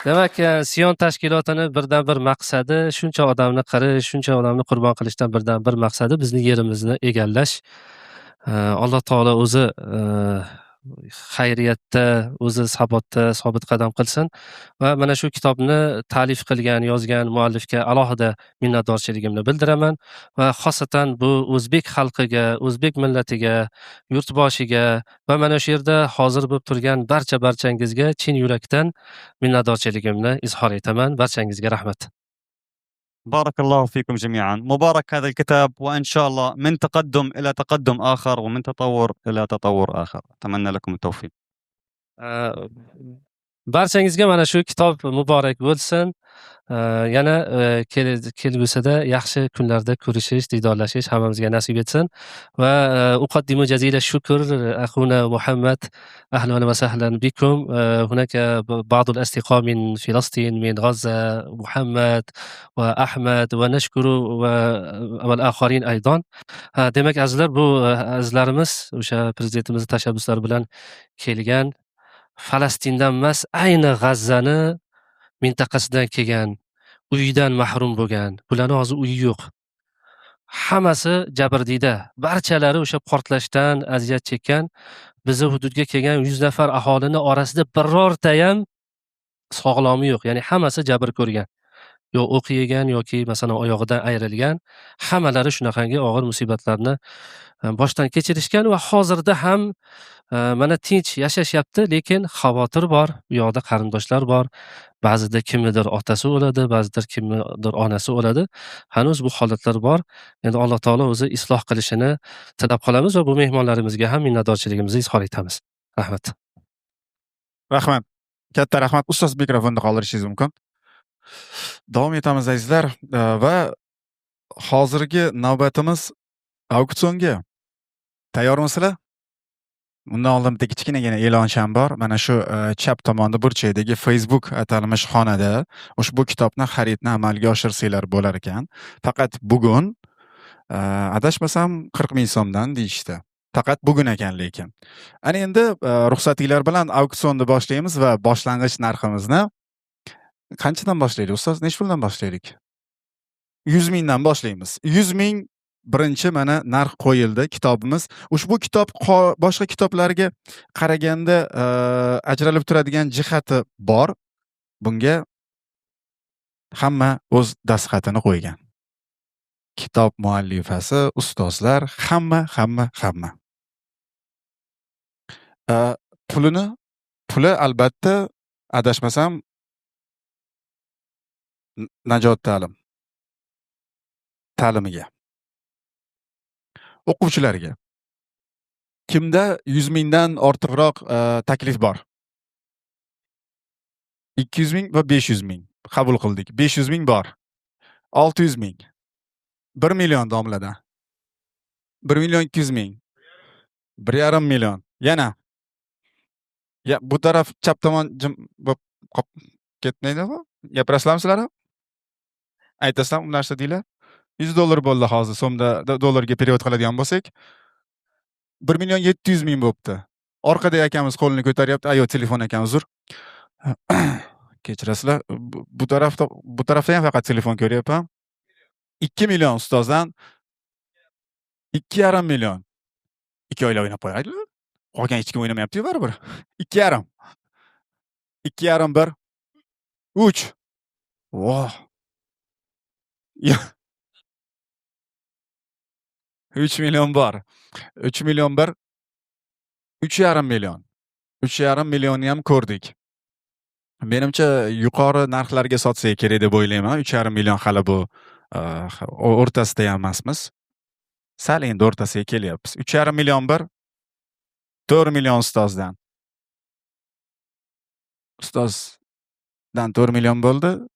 Demak, Sion tashkilotini birdan bir maqsadi shuncha odamni qirish, shuncha odamni qurbon qilishdan birdan bir maqsadi bizni yerimizni egallash. Alloh taolo o'zi xayriyatda, o'zi sabotda sobit qadam qilsin va mana shu kitobni ta'lif qilgan, yozgan muallifga alohida minnatdorchiligimni bildiraman va xosatan bu o'zbek xalqiga, o'zbek millatiga, yurtboshiga va mana shu yerda hozir bo'lib turgan barcha barchangizga chin yurakdan minnatdorchiligimni izhor etaman. Barchangizga rahmat. بارك الله فيكم جميعا. مبارك هذا الكتاب، وإن شاء الله من تقدم إلى تقدم آخر ومن تطور إلى تطور آخر. أتمنى لكم التوفيق. Barchangizga mana shu kitob muborak bo'lsin. Yana kelgusida yaxshi kunlarda ko'rishish, diydorlashish hammamizga nasib etsin. Va أقدم جزيل الشكر أخونا محمد، أهلا وسهلا بكم. هناك بعض الأصدقاء من فلسطين، من غزة، محمد وأحمد، ونشكر والآخرين أيضا. Demak, azizlar, bu azizlarimiz o'sha prezidentimiz tashabbuslari bilan kelgan, Falastindan emas, ayni G'azzani mintaqasidan kelgan, uyidan mahrum bo'lgan. Bularni hozir uyi yo'q. Hammasi jabrdiyda. Barchalari o'sha portlashdan aziyat chekkan. Bizni hududga kelgan 100 nafar aholini orasida birorta ham sog'lomi yo'q. Ya'ni hammasi jabr ko'rgan. Yo o'q yegan yoki masalan oyog'idan ayrilgan. Hammalari shunaqangi og'ir musibatlarni boshdan kechirishgan va hozirda ham mana tinch yashashyapti, lekin xavotir bor. U yoqda qarindoshlar bor. Ba'zida kimnidir otasi o'ladi, ba'zida kimnidir onasi o'ladi. Hanuz bu holatlar bor. Endi Alloh taolo o'zi isloh qilishini tilab qolamiz va bu mehmonlarimizga ham minnatdorchiligimizni izhor etamiz. Rahmat. Rahmat. Katta rahmat. Ustoz, mikrofonni qoldirishingiz mumkin. Davom etamiz, azizlar, va hozirgi navbatimiz auksionga. Tayyormisizlar? Undan oldin bitta kichkinagina e'loncham bor. Mana shu chap tomonda burchakdagi Facebook atalmish xonada ushbu kitobni xaridni amalga oshirsanglar bo'lar ekan. Faqat bugun, adashmasam, 40 ming so'mdan deyishdi. Faqat bugun ekan lekin. Ana endi ruxsatinglar bilan auksionni boshlaymiz va boshlang'ich narximizni qanchadan boshlaylik, ustoz? Necha puldan boshlaylik? 100 mingdan boshlaymiz. 100 ming birinchi mana narx qo'yildi kitobimiz. Ushbu kitob boshqa kitoblarga qaraganda ajralib turadigan jihati bor. Bunga hamma o'z dastxatini qo'ygan. Kitob muallifasi, ustozlar, hamma, hamma, hamma. Puli albatta adashmasam Najot ta'lim ta'limiga. O'quvchilarga. Kimda 100 mingdan ortiqroq taklif bor? 200 ming va 500 ming qabul qildik. 500 ming bor. 600 ming. 1 million domladan. 1 million 200 ming. 1,5 million. Yana. Ya bu taraf, chap tomon jim bo'lib qolib ketmaydimi? Gapirasizlarmi sizlar ham? Aytasizlarmi u narsa deylar? 100 dollar bo'ldi hozir so'mda, dollarga перевод qiladigan bo'lsak. 1 million 700 ming bo'pti. Orqada akamiz qo'lini ko'taryapti. Ayo, telefon ekan, uzr. Kechirasizlar. Bu tarafda ham faqat telefon ko'ryapman. 2 million ustozdan. 2,5 million. Ikki oylab o'ynab qo'yaylik. Qolgan hech kim o'ynamayapti-yu baribir. 2,5. 2,5 bir. 3. Voh. Ya. 3 million bor. 3 million bir. 3,5 million. 3,5 millionni ham ko'rdik. Menimcha, yuqori narxlarga sotsak kerak deb o'ylayman. 3,5 million hali bu o'rtasida ham emasmiz. Sal endi o'rtasiga kelyapmiz. 3,5 million bir. 4 million ustozdan. Ustozdan 4 million bo'ldi.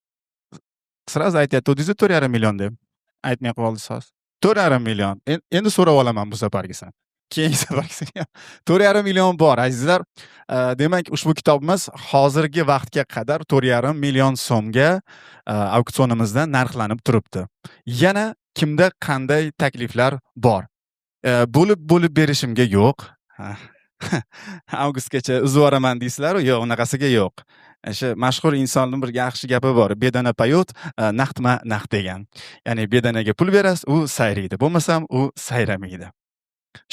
Сразу aytyapti, 4,5 million deb. Aytmay qoldingiz hozir. 4,5 million. Endi so'rab olaman bu safargisini. Keyingi safargisini ham. 4,5 million bor, azizlar. Demak, ushbu kitobimiz hozirgi vaqtga qadar 4,5 million so'mga auksionimizda narxlanib turibdi. Yana kimda qanday takliflar bor? Bo'lib-bo'lib berishimga yo'q. Avgustgacha uzib yuboraman deysizlar-u, yo'q, unaqasiga yo'q. O'sha mashhur insonning bir yaxshi gapi bor. "Bedana поёт, naqdma naqd" degan. Ya'ni bedanaga pul berasiz, u sayraydi. Bo'lmasam u sayramaydi.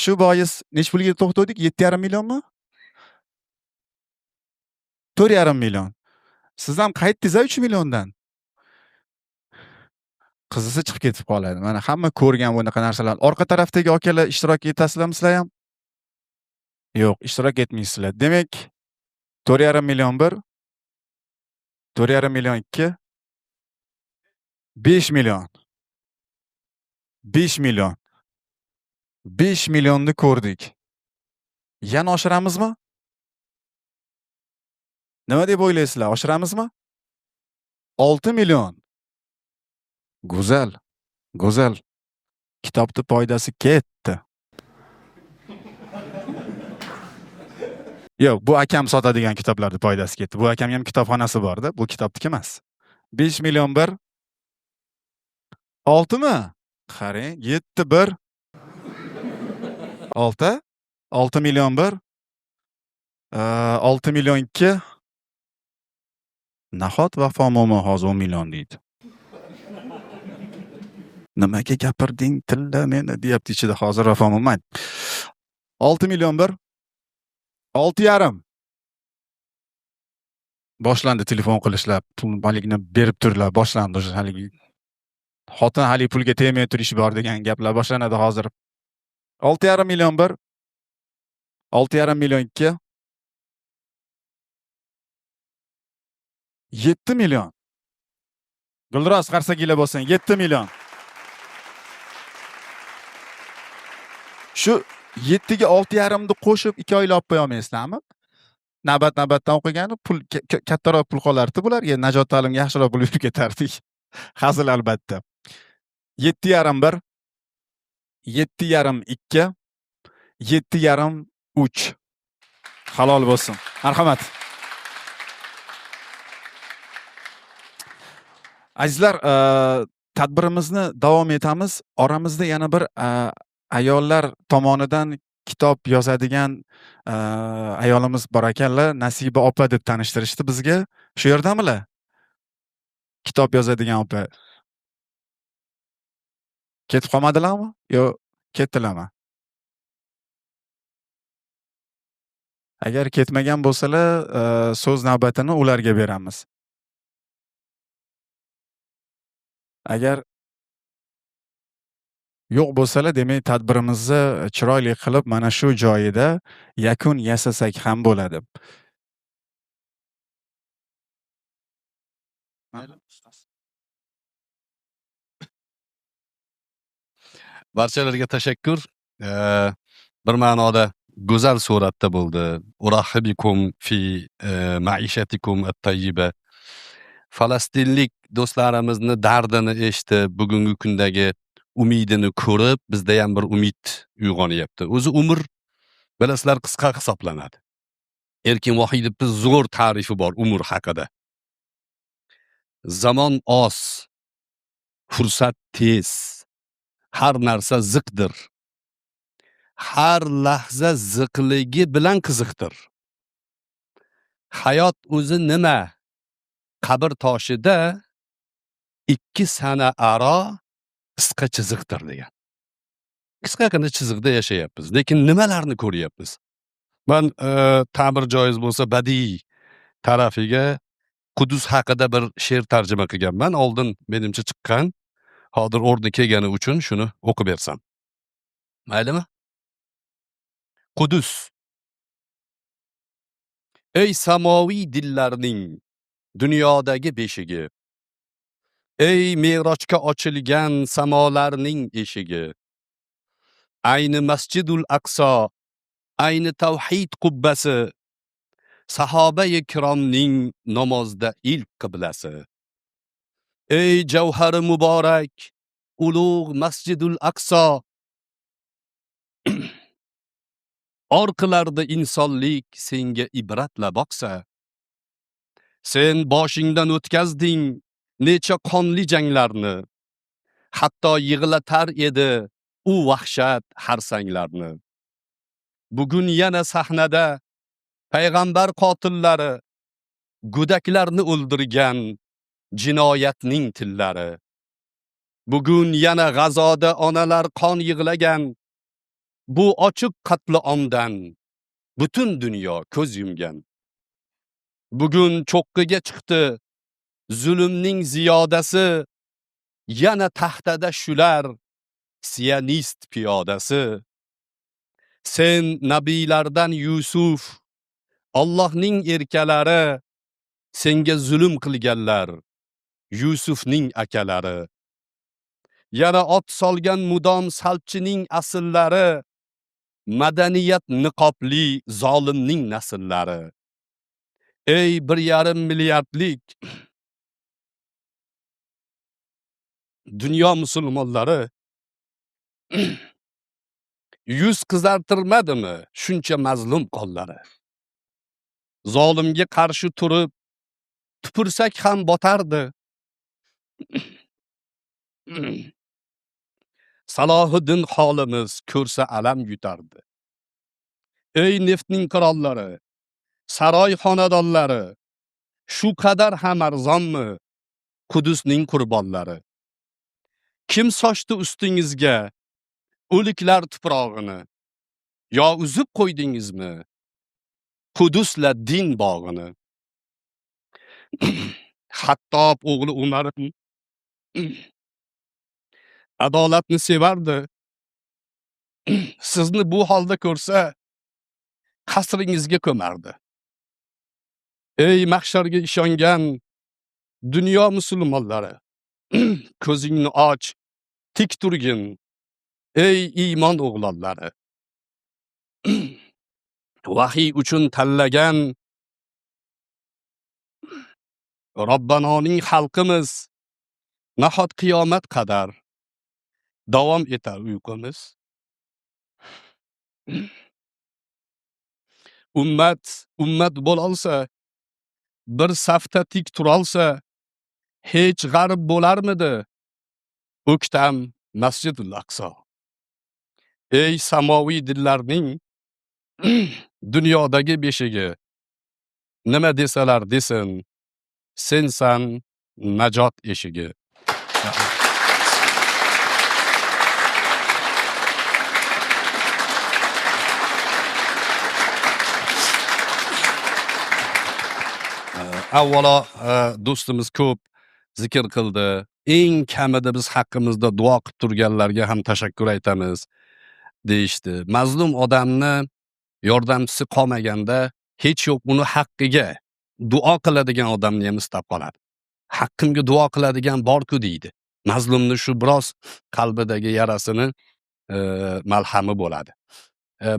Shu bois necha pulga to'xtovdik? 7,5 millionmi? 4,5 million. Siz ham qaytdingiz-a 3 milliondan? Qizisi chiqib ketib qoladi. Mana hamma ko'rgan bunaqa narsalarni. Orqa tarafdagi akalar, ishtirok etasizlarmi sizlar ham? Yo'q, ishtirok etmaysizlar. Demak, 4,5 million bir, 4,5 million ikki, 5 million. 5 million. 5 millionni ko'rdik. Yana oshiramizmi? Nima deb o'ylaysizlar? Oshiramizmi? 6 million. Go'zal. Go'zal. Kitobni foydasi ketdi. Yo'q, bu akam sotadigan kitoblarning foydasi ketdi. Bu akamga ham kitobxonasi bor-da, bu kitobniki emas. 5 million 1. 6 mi? Qarang, 7 1. 6. 6 million 1. 6 million 2. Nahot Vafo momo hozir 10 million deydi. Nimaga gapirding tilla meni deyapti ichida hozir Vafo momo. 6 million 1. 6,5. Boshlandi telefon qilishlar, pul malikni berib turlar, boshlandi o'sha haligi. Xotin hali pulga tegmay turish bor degan gaplar boshlanadi hozir. 6,5 million 1. 6,5 million 2. 7 million. Gulroz qarsakiylar bo'lsin, 7 million. Shu 7 ga 6,5 ni qo'shib 2 oyla olib qo'ya olmaysizlarmi? Navbat-navbatdan o'qigani pul kattaroq pul qolardi bularga, Najot ta'limga yaxshiroq pul yurib ketardik. Hazil albatta. 7,5 1, 7,5 2, 7,5 3. Halol bo'lsin. Marhamat. Azizlar, tadbirimizni davom etamiz. Oramizda yana bir ayollar tomonidan kitob yozadigan ayolimiz bor ekanlar. Nasiba opa deb tanishtirishdi bizga. Shu yerdamilar? Kitob yozadigan opa. Ketib qolmadilarmi? Yo, ketdilarmi? Agar ketmagan bo'lsalar, so'z navbatini ularga beramiz. Agar yo'q bo'lsalar, demak tadbirimizni chiroyli qilib mana shu joyida yakun yasasak ham bo'ladi. Barchalarga tashakkur. Bir ma'noda go'zal suratda bo'ldi. Urahibikum fi ma'ishatikum at-tayyiba. Falastinlik do'stlarimizni dardini eshitib, bugungi kundagi umidini ko'rib, bizda ham bir umid uyg'onyapti. O'zi umr bilasizlar qisqa hisoblanadi. Erkin Vohidovning zo'r ta'rifi bor umr haqida. Zamon oz, fursat tez, har narsa ziqdir. Har lahza ziqligi bilan qiziqdir. Hayot o'zi nima? Qabr toshida 2 sana aro qisqa chiziqdir degan. Qisqagina chiziqda yashayapmiz, lekin nimalarni ko'ryapmiz? Men ta'bir joiz bo'lsa badiiy tarafiga Qudus haqida bir she'r tarjima qilganman. Oldin menimcha chiqqan, hozir o'rni kelgani uchun shuni o'qib bersam. Maylimi? Qudus. Ey samoviy dillarning dunyodagi beshigi. Ey me'rojga ochilgan samolarning eshigi. Ayni Masjidul Aqso, ayni tavhid qubbasi, sahoba-i kiromning namozda ilk qiblasi. Ey javhari muborak, ulug' Masjidul Aqso, or qilardi insonlik senga ibratla boqsa. Sen boshingdan o'tkazding necha qonli janglarni, hatto yig'latar edi u vahshat harsanglarni. Bugun yana sahnada payg'ambar qotillari, go'daklarni o'ldirgan jinoyatning tillari. Bugun yana G'azoda onalar qon yig'lagan, bu ochiq qatliomdan butun dunyo ko'z yumgan. Bugun cho'qqiga chiqdi zulmning ziyodasi, yana taxtada shular sionist piyodasi. Sen nabiylardan Yusuf, Allohning erkalari, senga zulm qilganlar Yusufning akalari. Yana ot solgan mudom salbchining asllari, madaniyat niqobli zolimning nasllari. Ey 1,5 milliardlik dunyo musulmonlari, yuz qizartirmadimi shuncha mazlum qonlari? Zolimga qarshi turib tupursak ham botardi. Salohiddin holimiz ko'rsa alam yutardi. Ey neftning qirollari, saroy xonadonlari, shu qadar ham arzonmi Qudusning qurbonlari? Kim sochdi ustingizga o'liklar tuprog'ini? Yo uzib qo'ydingizmi Qudusla din bog'ini? Hattob o'g'li Umar adolatni sevardi. Sizni bu holda ko'rsa qasringizga ko'mardi. Ey mahsharga ishongan dunyo musulmonlari, ko'zingni och, tik turgin, ey iymon o'g'lonlari. Vahiy uchun tanlagan Robbanoning xalqimiz, nahot qiyomat qadar davom etar uyqumiz. Ummat ummat bo'lolsa, bir safda tik turolsa, hech g'arib bo'larmidi o'ktam Masjidul Aqso? Ey samoviy dillarning dunyodagi beshigi, nima desalar desin, sensan najot eshigi. Avvalo do'stimiz ko'p zikr qildi. Eng kamida biz haqqimizda duo qilib turganlarga ham tashakkur aytamiz deyishdi. Mazlum odamni yordamchisi qolmaganda hech yo'q uni haqqiga duo qiladigan odamni ham istab qoladi. Haqqimga duo qiladigan bor-ku deydi. Mazlumni shu biroz qalbidagi yarasini malhami bo'ladi.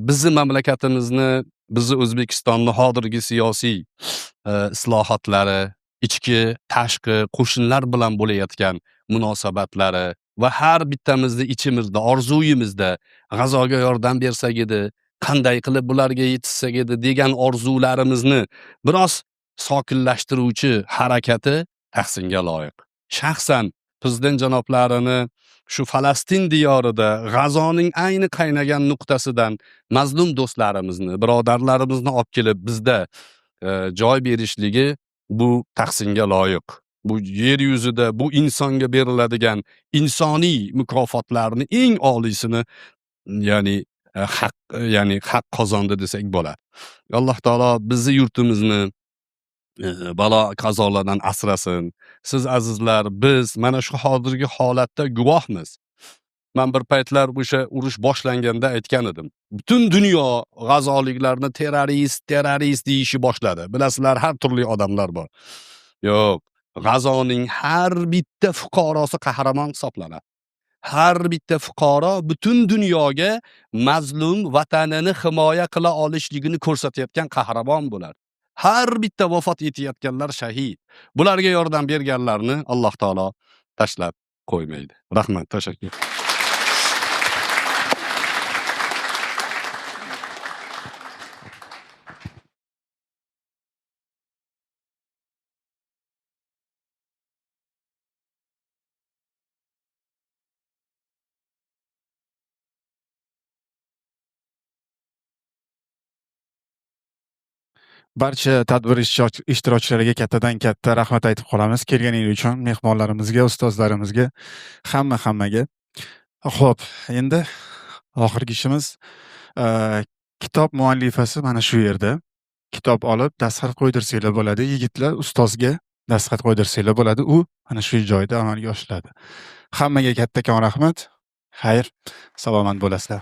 Bizni mamlakatimizni, bizni O'zbekistonni hozirgi siyosiy islohotlari, ichki, tashqi qo'shinlar bilan bo'layotgan munosabatlari va har bittamizni ichimizda, orzuyimizda G'azoga yordam bersak edi, qanday qilib bularga yetishsak edi degan orzularimizni biroz sokinlashtiruvchi harakati tahsinga loyiq. Shaxsan prezident janoblarini shu Falastin diyorida G'azoning ayni qaynagan nuqtasidan mazlum do'stlarimizni, birodarlarimizni olib kelib bizda joy berishligi bu tahsinga loyiq. Bu yer yuzida bu insonga beriladigan insoniy mukofotlarni eng oliysini, ya'ni haq qozondi desak bo'ladi. Alloh taolo bizni yurtimizni balo qazolardan asrasin. Siz azizlar, biz mana shu hozirgi holatda guvohmiz. Men bir paytlar o'sha urush boshlanganda aytgan edim. Butun dunyo g'azoliklarni terrorist, terrorist deyishi boshladi. Bilasizlar, har turli odamlar bor. Yo'q, G'azoning har bitta fuqarosi qahramon hisoblanadi. Har bitta fuqaro butun dunyoga mazlum vatanini himoya qila olishligini ko'rsatayotgan qahramon bo'ladi. Har bitta vafot etayotganlar shahid. Bularga yordam berganlarni Alloh taolo tashlab qo'ymaydi. Rahmat, tashakkur. Barcha tadbir ishtirokchilariga kattadan katta rahmat aytib qolamiz. Kelganingiz uchun mehmonlarimizga, ustozlarimizga, hammaga. Xo'p, endi oxirgi ishimiz kitob muallifasi mana shu yerda. Kitob olib dastxat qo'ydirsanglar bo'ladi. Yigitlar ustozga dastxat qo'ydirsanglar bo'ladi. U mana shu joyda amalga oshiriladi. Hammaga kattakon rahmat. Xayr, salomat bo'lasizlar.